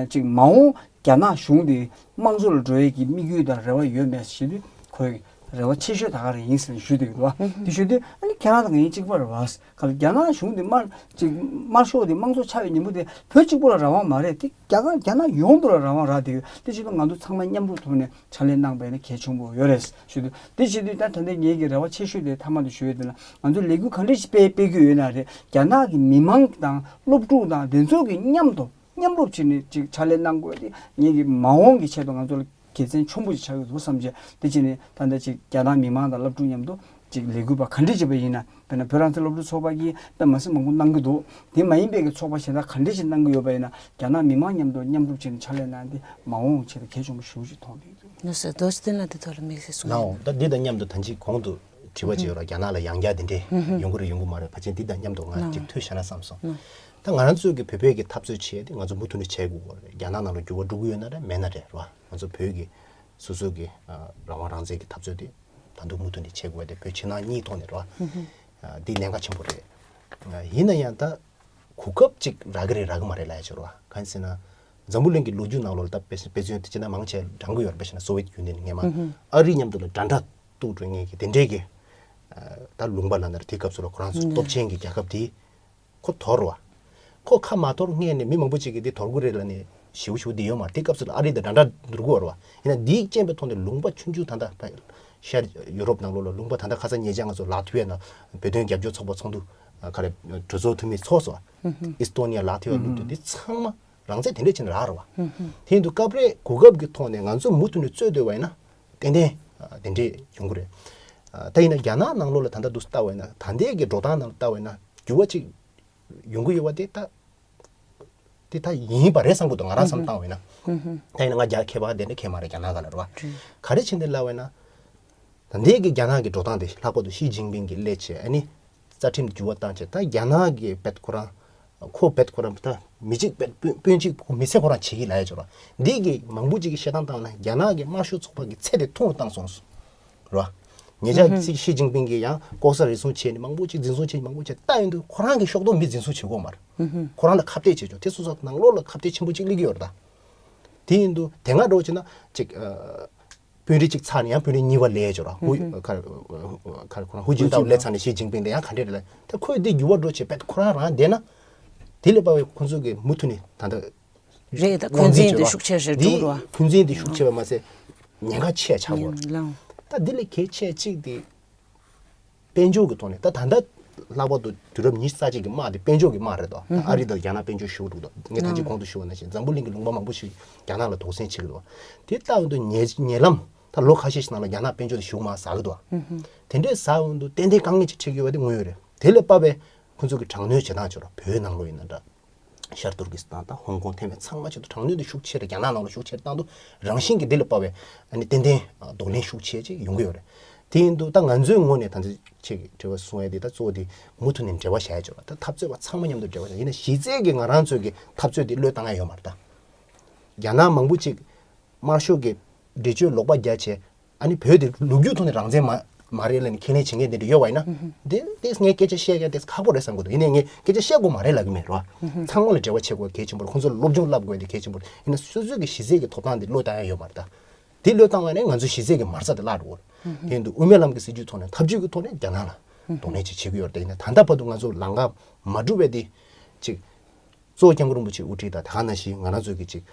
ཅིག་མ་འོངས་རྒྱ་ནག་གཞུང་དེ་དམངས་གཙོ་ལ་འགྲོ་ཡས་ཀྱི་དམིགས་ཡུལ་དང་རེ་བ་ཡོད་མེད་ཞུ་དུས། ཁོའི་རེ་བ་ཆེ་ཤོས་ད་ག་རང་ཡིན་ཟེར་ནས་ཞུས་བསྡད་ཀྱི་འདུག་བ། དེ་ཞུ་དུས་ཨ་ནི་ཁྱེད་རང་དང་ངའི་གཅིག་པ་རེད་བ། ག་ལ་རྒྱ་ནག་གཞུང་དེ་དམར་ཅིག་དམར་ཤོག་དེ་དམངས་གཙོ་ཆགས་པའི་ཉིན་མོ་དེ་བོད་གཅིག་པུ་ལ་རང་དབང་མ་རེད། དེ་རྒྱ་གར་རྒྱ་ནག་ཡོངས་དུ་ལ་རང་དབང་རག་བསྡད་ཡོད། དེ་བྱེད་དུས་ང་ཚོ་ཚང་མ་མཉམ་རུབ་ཐོག་ནས་ཕྱག་ལས་གནང་པ་ཡིན་ན་གལ་ཆེན་པོ་ཡོད་རེད་ཞུ་དུས། དེ་བྱེད་དུས་ད་ད་ལྟ་ངེད་ཀྱི་རེ་བ་ཆེ་ཤོས་དེ་མཐའ་མ་དུ་ཞུ་ཡས་དེ་ལ་ང་ཚོ་ལས་འགུལ་ག་འདྲ་ཞིག་སྤེལ་སྤེལ་རྒྱུ་ཡོད་ན་རེད། རྒྱ་ནག་གི་མི་མང་དང་སློབ་ཕྲུག་དང་དེ་ཚོ་གི་མཉམ་དུ། མཉམ་རུབ་བྱས་ནས་ཅིག་ཕྱག་ལས་གནང་དགོས་ཏེ། ངེད་ཀྱི་མ་འོངས་ཀྱི་ཆེད་དུ་ང་ཚོ་ལ་དགེ་མཚན་ཆེན་པོ་ཅིག་ཆགས་ཀྱི་འདུག་བསམ་བྱས། དེ་བྱས་ནས་ད་ལྟ་ཅིག་རྒྱ་ནག་མི་མང་དང་སློབ་ཕྲུག་མཉམ་དུ་ཅིག་ལས་འགུལ་པ་ག་འདྲས་བྱས་པ་ཡིན་ན། དཔེར་ན་བོད་རང་བཙན་སློབ་ཕྲུག་ཚོགས་པ་གིས་དཔེ་མ་སྲིད་མང་པོ་གནང་གི་འདུག་དེ་མ་ཡིན་པའི་གི་ཚོགས་པ་གཞན་དག་ག་འདྲས་ཅིག་གནང་གི་ཡོད་པ་ཡིན་ན། རྒྱ་ནག་མི་མང་མཉམ་དུ་མཉམ་རུབ་བྱས་ནས་ཕྱག་ལས་གནང་སྟེ་མ་འོངས་ཆེད་དུ་གལ་ཆེན་པོ་ཞེ་པོ་ཅིག་མཐོང་གི་འདུག་ལགས་སོ། རྡོ་རྗེ་བསྟན་ལགས་འདི་ཐོག་ལ་དམིགས་བསལ་གསུང་ཡ། ལའོ། ད་འདི་དང་མཉམ་དུ་ད་ཅིག་གོང་དུ་དྲི་བ་ཅིག་ཡོད་ར། རྒྱ་ནག་ལ་ཡང་བསྐྱར་འདི་འདྲས་ཡོང་གི་རེད་ཡོང་གི་མ་རེད། ཕལ་ཆེར་འདི་དང་མཉམ་དུ་ང་ཅིག་ཐོས་བཞག་ན་བསམ་སོང་། ད་ང་རང་ཚོས་ཀྱི་བོད་པའི་གི་འཐབ་རྩོད་བྱེད་ཡ་དེ་ང་ཚོ་མུ་མཐུད་ནས་བྱེད་དགོས་ཀྱི་རེད། རྒྱ་ནག་ནང་ལ་འགྱུར་བ་འགྲོ་གི་ཡོད་ན་རེད་མེད་ན་རེད་ར། ང་ཚོ་བོད་ཀྱི་སོ་སོ་གི་རང་དབང་རང་བཙན་གྱི་འཐབ་རྩོད་དེ་ད་དུང་མུ་མཐུད་ནས་བྱེད་དགོས་ཡ་དེ་བོད་ཕྱི་ནང་གཉིས་ཐོག་ནས་ར། འདི་གནད་འགག་ཆེན་པོ་རེད། ཡིན་ན་ཡང་ད་གོ་སྐབས་ཅིག་རག་གི་རེད་རག་གི་མ་རེད་ལབ་ཡ་ཅིག་ཡོད་ར། གང་ཡིན་ཟེར་ན། འཛམ་བུ་གླིང་གི་ལོ་རྒྱུས་ནང་ལོགས་ལ་ད་དཔེ་དཔེ་མཚོན་དེ་ཅི་ན་མང་ཆེ་བགྲང་གི་ཡོད་རེད། དཔེ་བྱས་ན་སོ་ཝེད་ཡུ་ནི་ཡན་སྔས་མ་ཨ་རིའི་མཉམ་དུ་ལ་འདྲ་འདྲ་གཏུག་འགྲོ་མཁན་གྱི་དེ་འདྲས་ཀྱི་ད་ལུང་པ་ལབ་ན་རེད། དེ་སྐབས་སུ་ལ་ཁོ་རང་ཚོ་སྟོབས་ཆེན་གྱི་རྒྱལ་ཁབ་དེ་ཁོ་དོར་བ། ཁོ་ཁ་མ་དོར་སྔས་ནས་མི་མང་པོ་ཅིག་གིས་འདི་དོར་གི་རེད་ལབ་ནས་ཞེ་པོ་ཞེ་པོ་འདི་ཡོད་མ་རེད། དེ་སྐབས་སུ་ལ་ཨ་རི་དང་འདྲ་འདྲ་འགྲོ་གི་ཡོད་རེད་བ། ཡིན་ན་འདིའི་རྐྱེན་པས་ཐོག་ནས་ལུང་པ་ཆུང་ཆུང་ད་ལྟ་ཤར་ཡུ་རོབ་ནང་ལོགས་ལ་ལུང་པ་ད་ལྟ་ཁ་སང་ཉེ་ཆར་ང་ཚོ་ལ་ཐི་ཝ་ནང་བོད་དོན་རྒྱབ་སྐྱོར་ཚོགས་པ་ཚོགས་འདུ་ག་རེ་གྲོས་ཚོགས་འཐུས་མི་ཚོགས་སོ། ཨི་སི་ཏོ་ནི་ཡ། ལ་ཐི་ཝ། ལུགས་དེ་འདི་ཚང་མ་རང་བཙན་དེ་འདྲས་བྱས་ནས་རག་རེད་བ། དེ་ཡིན་དུས་སྐབས་རེ་གོ་སྐབས་ཀྱི་ཐོག་ནས་ང་ཚོ་མུ་མཐུད་ནས་རྩོད་སྡོད་པ་ཡིན་ན་ཏན་ཏན་དེ་འདྲས་ཡོང་གི་རེད། ད་ཡིན་ན་རྒྱ་ནག་ནང་ལོགས་ལ་ད་ལྟ་འདུག་ལྟ་བ་ཡིན་ན། ད་ལྟའི་གི་འགྲོ་སྟངས་ནང་ལ་ལྟ་བ་ཡིན་ན་འགྱུར་བ་ཅིག་ཡོང་གི་ཡོད་པ་དེ་ད་དེ་ད་ཡིན་པ་རེད་བསམ་གི་འདུག་ང་རང་བསམ་བཏང་བ་ཡིན་ན། ད་ཡིན་ན་ང་རྒྱ་ཁྱད་པར་དེ་འདྲ་ཁྱད་མ་རེད། རྒྱ་ནག་ག་ལ་རེད་བ། ག་རེ་བྱས་ནས་ལབ་པ་ཡིན་ན། ད་ལྟའི་གི་རྒྱ་ནག་གི་འགྲོ་སྟངས་དེ་ལྷག་པར་དུ་ཞི་ཅིན་ཕིང་གིས་སླེབས་བྱས་ཨ་ནི་རྩ་ཁྲིམས་འགྱུར་བ་བཏང་བྱས། ད་རྒྱ་ནག་གི་བེད་ཁོ་རང་ཁོ་བེད་ཁོ་རང་ད་མི་གཅིག་བེད་དཔོན་དཔོན་གཅིག་ཁོ་མི་ཚེ་ཁོ་རང་བྱེད་ཀྱི་ལབ་ཡ་ཅིག་ཡོད་ར། འདི་གི་མང་པོ་ཅིག་གིས་བཤད་སྟངས་བཏང་ན་རྒྱ་ནག་གི་དམར་ཤོག་ཚོགས་པ་གི་ཚད་དེ་ཐུང་བཏང་སོང་། རེད་བ། ཉེ་ཆར་ཞི་ཞི་ཅིན་ཕིང་གིས་ཡང་ལྐོག་ཟ་རེ་ཟུང་བྱས་ནས་མང་པོ་ཅིག་འཛིན་བཟུང་བྱས་ནས་མང་པོ་བྱས། ད་ཡིན་དུས་ཁོ་རང་གི་ཕྱོགས་གཏོགས་མི་འཛིན་བཟུང་བྱེད་དགོས་མ་རེད། ཁོ་རང་ལ་ཁ་གཏད་བྱེད་ཆོག་དེ་སོང་ཙང་ནང་ལོགས་ལ་ཁ་གཏད་ཆེན་པོ་ཅིག་སླེབས་ཀྱི་ཡོད་རེད་ད། དེ་ཡིན་དུས་དེ་སྔ་འདྲ་བོ་བྱས་ན་ཅིག་ཨ། དཔོན་རིགས་གཅིག་ཚར་ནས་ཡང་དཔོན་རིགས་གཉིས་པ་སླེབས་ཡོད་ར། ཧུ་ཁ་ཁ་ཁོ་རང་ཧུ་ཅིན་ཏའོ་སླེབས་ཚར་ནས་ཞི་ཅིན་ཕིང་དེ་ཡང་ག་འདྲས་རེད་ལབ། ད་ཁོས་འདི་འགྱུར་བ་འགྲོ་བྱེད་པས་ཁོ་རང་རང་བསྡད་ན། དེ་ལས་དཔའ་བའི་ཁོ་ཚོ་གི་མུ་མཐུད་ནས་ད་ལྟ་རེད། ད་འཁོན་འཛིན་དེ་ཤུགས་ཆེ་ཞིག་འགྲོ་གི་རེད་བ། འཁོན་འཛིན་དེ་ཤུགས་ཆེ་བ་མ་ཟད་ཉེན་ཁ་ཆེ་ཆགས་གོ། ད་འདི་ལས་གལ་ཆེ་གཅིག་དེ་དཔལ་འབྱོར་གྱི་ཐོག་ནས། ད་ད་ལྟ་ལྷག་པར་དུ་དུས་རབས་ཉི་ཤུ་རྩ་གཅིག་གི་དམག་དེ་དཔལ་འབྱོར་གྱི་དམག་རེད་དོ། ཨ་རི་དང་རྒྱ་ནག་དཔལ་འབྱོར་ཞུ་གི་འདུག་ད་ངས་ད་ཅི་གོང་དུ་ཞུ་བ་ནང་བཞིན་འཛམ་བུ་གླིང་གི་ལུང་པ་མང་པོ་ཞིག་རྒྱ་ནག་ལ་དོགས་ཟོན་བྱེད་ཀྱི་འདུག་དེ་ལྟ་ཡོང་དུས་ཉེ་ཉེ་ལམ་ད་ལོ་ཁ་ཤས་ཤིག་ནང་ལ་རྒྱ་ནག་དཔལ་འབྱོར་དེ་ཞེ་པོ་མར་ཟག་གི་འདུག་དེ་འདྲས་ཟག་ཡོང་དུས་ཏན་ཏན་དཀའ་ངལ་ཅིག་འཕྲད་ཀྱི་ཡོད་པ་དེ་དངོས་ཡོད་རེད། དེ་ལས་དཔག་པའི་ཁོ་ཚོ་གི་དྲག་གནོན་བྱེད་སྟངས་ཅིག་ཡོད་ར། བོད་ནང་ལོགས་ཡིན་ན་འདྲ། ཤར་ཏུར་ཀི་སི་ཐན་དང་ཧོང་ཀོང་ཐེ་ཝན་ཚང་མ་ཆེད་དུ་དྲག་གནོན་དེ་ཤུགས་ཆེ་རེད། རྒྱ་ནག་ནང་ལ་ཤུགས་ཆེ་རེད་བཏང་དུས་རང་བཞིན་གྱིས་འདི་ལ་དཔག་པའི་ཨ་ནི་ཏན་ཏན་གདོང་ལེན་ཤུགས་ཆེ་ཅིག་ཡོང་གི་ཡོད་རེད། དེ་ཡིན་དུས་ད་ང་ཚོའི་ངོས་ནས་ད་ལྟ་ཁྱེད་ཀྱིས་དྲི་བ་གསུང་ཡ་དེ་ད་གཙོ་བོ་དེ་མུ་མཐུད་ནས་འབྲེལ་བ་བྱ་ཡ་ཅིག་ཡོད་རེད། ད་འཐབ་རྩོད་པ་ཚང་མ་མཉམ་དུ་འབྲེལ་བ་བྱ། ཡིན་ན་གཞི་རྩའི་གི་ང་རང་ཚོའི་གི་འཐབ་རྩོད་དེ་བློས་བཏང་ཡ་ཡོད་མ་རེད་ད། རྒྱ་ནག་མང་པོ་ཅིག་དམར་ཤོག་གི་འགྲེལ་བརྗོད་ལོག་པ་རྒྱག་བྱས། ཨ་ནི་བོད་དེ་ལོ་རྒྱུས་ཐོག་ནས་རང་བཙན་མ་མ་རེད་ལབ་ནས་ཁས་ལེན་བྱེད་མཁན་དེ་འདྲ་ཡོད་པ་ཡིན་ན། དེ་དེ་ངས་སྐད་ཆ་བཤད་ཡ་དེ་ཁག་པོ་རེད་བསམ་གི་འདུག་ཡིན་ནའི་ངས་སྐད་ཆ་བཤད་དགོས་མ་རེད་ལབ་གི་མེད་རོ། ཚང་མ་ལ་འབྲེལ་བ་བྱེད་དགོས་གལ་ཆེན་པོ་རེད། ཁོང་ཚོ་ལ་སློབ་སྦྱོང་བསླབ་དགོས་དེ་གལ་ཆེན་པོ་རེད། ཡིན་ན་སོ་སོའི་གི་གཞི་རྩའི་གི་ཐོབ་ཐང་དེ་བློས་བཏང་ཡ་ནས་ང་ཚོ་གཞི་རྩའི་གི་མ་རྩ་དེ་བརླག་འགྲོ་གི་རེད། དེ་ཡིན་དུས་དབུ་མའི་ལམ་གི་སྲིད་བྱུས་ཐོག་ནས་འཐབ་ཇུས་གི་ཐོག་ནས་རྒྱ་ནག་ལ་གདོང་ལེན་ཅིག་བྱེད་ཀྱི་ཡོད་རེད། ཡིན་ན་ད་ལྟ་བར་དུ་ང་ཚོ་ལམ་ཁ་མ་གྲུབ་པའི་དེ་ཅིག་གཙོ་བོ་སྐྱབས་མགོན་རིན་པོ་ཆེ་དབུ་ཁྲིད་དང་དེ་ག་ནང་བཞིན་ང་རང་ཚོའི་གི་ཅིག་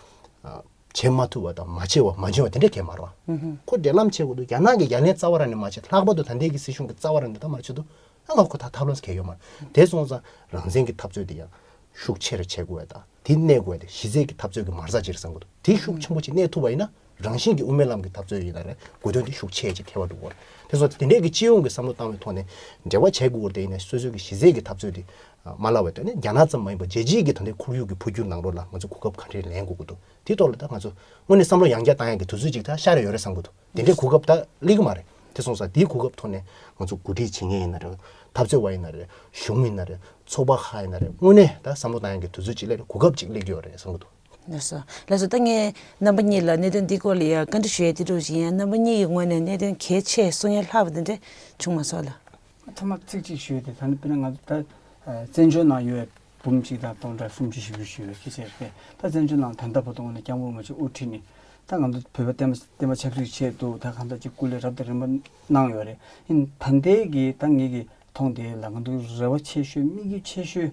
བྱེད་མ་ཐུབ་པ་དང་མ་བྱེད་པ་མ་འཇོན་པ་དེ་འདྲ་གས་མ་རེད་བ། ཁོ་འབྲེལ་ལམ་བྱེད་དགོས་འདུག་རྒྱ་ནག་གི་ཡ་ལན་རྩ་བ་རང་ནས་མ་བྱེད། ལྷག་པར་དུ་ད་ལྟའི་གི་སྲིད་གཞུང་གི་རྩ་བ་རང་ནས་ད་མ་བྱེད་འདུག་ཨ་ང་ཁོ་ད་ཐབས་ལམ་གས་ཡོད་མ་རེད། དེ་སོང་ཙང་རང་བཙན་གྱི་འཐབ་རྩོད་དེ་ཡང་ཤུགས་ཆེ་རུ་བྱེད་དགོས་ཡ་ད། དེ་གནས་དགོས་ཡ་དེ་གཞི་རྩའི་གི་འཐབ་རྩོད་ཀྱི་མར་ཟ་ཅིག་རེད་བསམ་གི་འདུག་དེ་ཤུགས་ཆེན་པོ་ཅིག་གནས་ཐུབ་པ་ཡིན་ན། རང་བཞིན་གྱི་དབུ་མའི་ལམ་གྱི་འཐབ་རྩོད་ཡིན་ན་རེད། དགོས་དོན་དེ་ཤུགས་ཆེ་ཅིག་ཁྱད་པར་འགྲོ་གི་རེད། དེ་སོང་ཙང་དེ་འདྲའི་གི་སྤྱི་ཡོངས་ཀྱི་བསམ་བློ་བཏང་བའི་ཐོག་ནས་འབྲེལ་བ་བྱེད་དགོས་ཀྱི་རེད། དེ་ཡིན་ན་སོ་སོའི་གི་གཞི་རྩའི་གི་འཐབ་རྩོད་དེ་མ་བརླག་པའི་ཐོག་ནས། རྒྱ་ནག་ཙམ་མ་ཡིན་པར་རྒྱལ་སྤྱིའི་གི་ད་ལྟའི་ཁོར་ཡུག་གི་འཕོ་འགྱུར་ནང་ལོགས་ལ་ང་ཚོ་གོ་སྐབས་ག་འདྲས་ལེན་དགོས་ཀྱི་འདུག་དེའི་ཐོག་ལ་ད་ང་ཚོ་དངོས་གནས་བསམ་བློ་ཡང་བསྐྱར་བཏང་ཡག་གི་དུས་ཚོད་ཅིག་ད་ཤར་ཡོད་རེད་བསམ་གི་འདུག་དེ་འདྲའི་གོ་སྐབས་ད་སླེབས་ཀྱི་མ་རེད། དེ་སོང་ཙང་དེའི་གོ་སྐབས་ཐོག་ནས་ང་ཚོ་འགོ་ཁྲིད་བྱེད་མཁན་ཡིན་ན་རེད། འཐབ་རྩོད་པ་ཡིན་ན་རེད། གཞུང་ཡིན་ན་རེད། ཚོགས་པ་ཁག་ཡིན་ན་རེད། དངོས་གནས་ད་བསམ་བློ་བཏང་ཡག་གི་དུས་ཚོད་ཅིག་སླེབས་རེད། གོ་སྐབས་ཅིག་སླེབས་ཀྱི་ཡོད་རེད་བསམ་གི་འདུག་ལགས་སོ། ལགས་སོ། ད་ངས་རྣམ་པ་གཉིས་ལ་གནད་དོན་འདིའི་སྐོར་ལ་ཡང་བཀའ་འདྲི་ཞུ་ཡས་དེ་འདྲ་ཞིག་ཡིན། རྣམ་པ་གཉིས་ཀྱི་ངོས་ནས་གནད་དོན་གལ་ཆེ་གསུང་ཡས་ལྷག་པ་དེ་འདྲ་བྱུང་མ་སོང་ལགས། ཐ་མ་ཚིག་གཅིག་ཞུས་ཏེ། ད་ནི་དཔེར་ན་ང་ཚོ་ད་བཙན་བྱོལ་ནང་ཡོད་པའི་འབུམ་གཅིག་དང་སྟོང་ཕྲག་སུམ་ཅུ་བཞི་བཅུ་ཞུས་པའི་སྐད་ཆ་རེད། ད་བཙན་བྱོལ་ནང་ད་ལྟ་བར་དུ་ངོས་ནས་སྐྱབས་མགོན་རིན་པོ་ཆེ་དབུ་ཁྲིད་ནས་ད་ང་ཚོ་བོད་པ་བསྟན་པ་བསྟན་པ་ཆབ་སྲིད་ཆེད་དུ་ད་གང་ལྟར་ཅིག་སྐུ་ལས་རབ་དང་རིམ་པ་གནང་ཡོད་རེད། ཡིན་ད་ལྟའི་གི་ད་ངེད་ཀྱི་མཐོང་དེ་ལ་ང་ཚོ་རེ་བ་ཆེ་ཤོས་དམིགས་ཡུལ་ཆེ་ཤོས་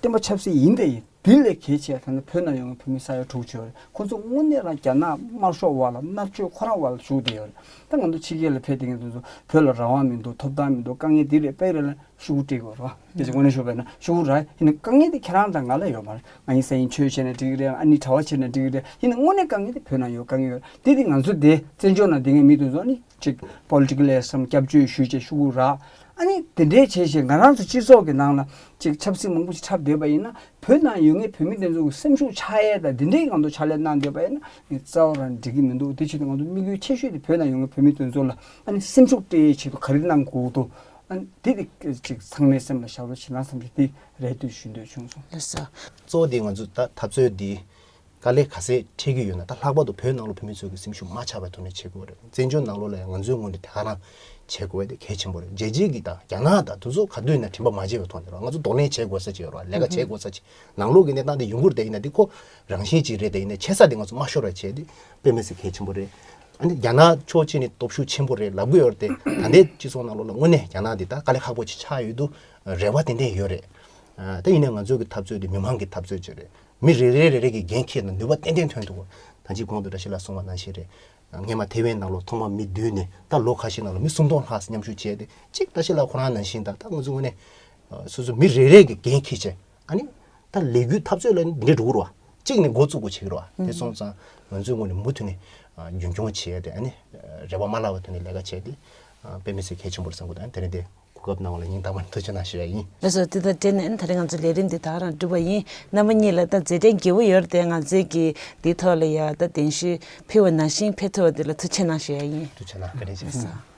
བསྟན་པ་ཆབ་སྲིད་ཡིན་ད་ཡིན། དེ་ལས་གལ་ཆེ་ད་ནི་བོད་ནང་ཡོང་བའི་བོད་མི་ས་ཡ་དྲུག་ཅུ་ཡོད་རེད། ཁོ་ཚོ་དངོས་གནས་རང་རྒྱ་ནག་དམར་ཤོག་འོག་ལ་མནར་གཅོད་ཁོ་རང་འོག་ལ་བཞུགས་བསྡད་ཡོད་རེད། ད་ང་ཚོ་ཕྱི་རྒྱལ་ལ་ཕེབས་བསྡད་མཁན་དེ་ཚོ་བོད་ལ་རང་དབང་མི་འདུག་ཐོབ་ཐང་མི་འདུག་དཀའ་ངལ་འདི་རེད་པས་རེད་ལབ་ཤོག་བུ་སྤྲད་དགོས་རེད་བ། སྐད་ཆ་དངོས་གནས་ཞུ་བ་ཡིན་ན་ཤོག་བུ་རག་ཡིན་ན་དཀའ་ངལ་དེ་ཁྱེད་རང་དང་ང་ལ་ཡོད་མ་རེད། ང་ཡིན་ས་ཡིན་ཆོས་བྱས་ན་འགྲིག་གི་རེད། ཨ་ནི་གྲྭ་པ་བྱས་ན་འགྲིག་གི་རེད། ཡིན་ན་དངོས་གནས་དཀའ་ངལ་དེ་བོད་ནང་ཡོད། དཀའ་ངལ་ཡོད་དེ་དེ་ང་ཚོ་དེ་བཙན་བྱོལ་ནང་བསྡད་མཁན་མི་དེ་ཚོ་ནི་ཅིག་པོ་ལི་ཊི་ཀལ་ལས་བསམ་སྐྱབས་བཅོལ་ཞུས་བྱས་ཤོག་བུ་རག་ཨ་ནི་དེ་འདྲའི་བྱས་བྱས་ང་རང་ཚོ་སྤྱི་ཚོགས་ཀྱི་ནང་ལ་ཅིག་ཆབ་སྲིད་མང་པོ་ཞིག་འཁྲབ་བསྡད་པ་ཡིན་ན། བོད་ནང་ཡོད་མཁན་བོད་མི་དེ་ཚོ་གི་སེམས་ཤུགས་ཆག་ཡས་དང་དེ་འདྲའི་ང་ཚོ་ཕྱག་ལས་གནང་བསྡད་པ་ཡིན་ན་ངས་རྩ་བ་རང་འགྲིག་གི་མི་འདུག་དེ་ཆེད་དུ་ང་ཚོ་དམིགས་ཡུལ་ཆེ་ཤོས་དེ་བོད་ནང་ཡོད་མཁན་བོད་མི་དེ་ཚོ་ལ་ཨ་ནི་སེམས་ཤུགས་སྤྲད་ཡས་ཆེད་དུ་ག་རེ་གནང་དགོས་འདུག་ཨ་ནི་དེ་དེ་ཅིག་ཚང་མའི་སེམས་ལ་བཞག་རོགས་བྱེད་ན་བསམ་གྱི་དེ་རེད་འདོད་ཞུ་འདོད་བྱུང་སོང་། ལགས་སོ། གཙོ་བོ་དེ་ང་ཚོ་ད་འཐབ་རྩོད་འདི་དཀའ་ལས་ག་ཚད་འཕྲད་ཀྱི་ཡོད་ན། ད་ལྷག་པར་དུ་བོད་ནང་ལ་བོད་མི་ཚོའི་གི་སེམས་ཤུགས་མ་ཆག་པའི་ཐོག་ནས་བྱེད་དགོས་རེད། བཙན་བྱོལ་ནང་ལོགས་ལ་ཡང་ང་ཚོའི་ངོས་ནས་དེ་ག་རང་བྱེད་དགོས་དེ་གལ་ཆེན་པོ་རེད། རྒྱལ་སྤྱིའི་གི་དང་རྒྱ་ནག་དང་དེ་ཚོ་ག་དུས་ཡིན་ན་དྲན་པ་མ་བརྗེད་པའི་ཐོག་ནས་རེད། ང་ཚོ་གདོང་ལེན་བྱེད་དགོས་ས་ཅིག་ཡོད་རེད་བ། ལས་ཀ་བྱེད་དགོས་ས་ཅིག་ནང་ལོགས་ཀྱི་གནས་སྟངས་དེ་ཡོང་གི་རེད་ཡིན་ན། དེ་ཁོ་རང་བཞིན་ཅིག་རེད། དེ་ཡིན་ན་ཆེ་ས་དེ་ང་ཚོ་མ་ཤོར་བ་བྱས་དེ་དཔེ་མི་སྲིད་གལ་ཆེན་པོ་རེད། ཨ་ནི་རྒྱ་ནག་ཕྱོགས་གཅིག་ནས་སྟོབས་ཤུགས་ཆེན་པོ་རེད་ལབ་གི་ཡོད་རེད་དེ། ད་ལྟའི་སྤྱི་ཚོགས་ནང་ལོགས་ལ་དངོས་གནས་རྒྱ་ནག་འདི་ད་དཀའ་ལས་ཁག་པོ་ཅིག་ཆགས་ཡོད་དུས་རེ་བ་ཏན་ཏན་ཡོད་རེད། ཨ་ད་ཡིན་ནའི་ང་ཚོའི་གི་འཐབ་རྩོད་འདི་མི་མང་གི་འཐབ་རྩོད་ཅིག་རེད། མི་རེ་རེ་རེ་རེ་གི་འགན་འཁྱེར་ན་ནུས་པ་ཏན་ཏན་ཐོན་ཐུབ། ད་ཅི་གོང་དུ་བཀྲ་ཤིས་ལགས་གསུངས་པ་ནང་བཞིན་རེད། སྔས་མ་ཐེ་ཝན་ནང་ལོགས་ཐོག་མ་མི་བསྡུས་ནས་ད་ལོ་ཁ་ཤས་ནང་ལ་མི་སུམ་སྟོང་ལྷག་མཉམ་ཞུགས་བྱས་ཏེ་གཅིག་བཀྲ་ཤིས་ལགས་ཁོ་རང་ནང་བཞིན་ད་ད་ང་ཚོ་དངོས་གནས་སོ་སོ་མི་རེ་རེ་གི་འགན་འཁྱེར་བྱས། ཨ་ནི་ད་ལས་འགུལ་འཐབ་རྩོད་ལ་འདི་འདྲ་འགྲོ་གི་རེད་བ། གཅིག་ནས་འགོ་བཙུགས་དགོས་བྱེད་ཀྱི་རེད་བ། དེ་སོང་ཙང་ང་ཚོའི་ངོས་ནས་མུ་མཐུད་ནས་རྒྱུན་འཁྱོངས་བྱས་ཏེ། ཨ་ནི་རེ་བ་མ་བརླག་པའི་ཐོག་ནས་ལས་ཀ་བྱས་ཏེ་དཔེ་མི་སྲིད་གལ་ཆེན་པོ་རེད་བསམ་གི་འདུག་ཨ་ནི་དེ་རིང་འདི་གོ་སྐབས་གནང་བ་ལ་སྙིང་ཐག་པ་ནས་ཐུགས་རྗེ་གནང་ཞུ་ཡ་ཡིན། ལགས་སོ། དེ་དང་འབྲེལ་ནས་ཨ་ནི་ད་རེས་ང་ཚོའི་ལས་རིམ་འདི་ད་ག་རང་གྲུབ་པ་ཡིན། རྣམ་པ་གཉིས་ལ་ད་མཛད་འཕྲིན་རྒྱས་པོ་ཡོད་རེད་དེ། ང་ཚོའི་གི་འདིའི་ཐོག་ལ་ཡ་ད་གདན་ཞུ་ཕུལ་བ་ནང་བཞིན་ཕེབས་ཐུབ་པ་འདི་ལ་ཐུགས་རྗེ་གནང་ཞུ་ཡ་ཡིན། ཐུགས་རྗེ་གནང་། བཀའ་དྲིན་ཆེ། ལགས་སོ།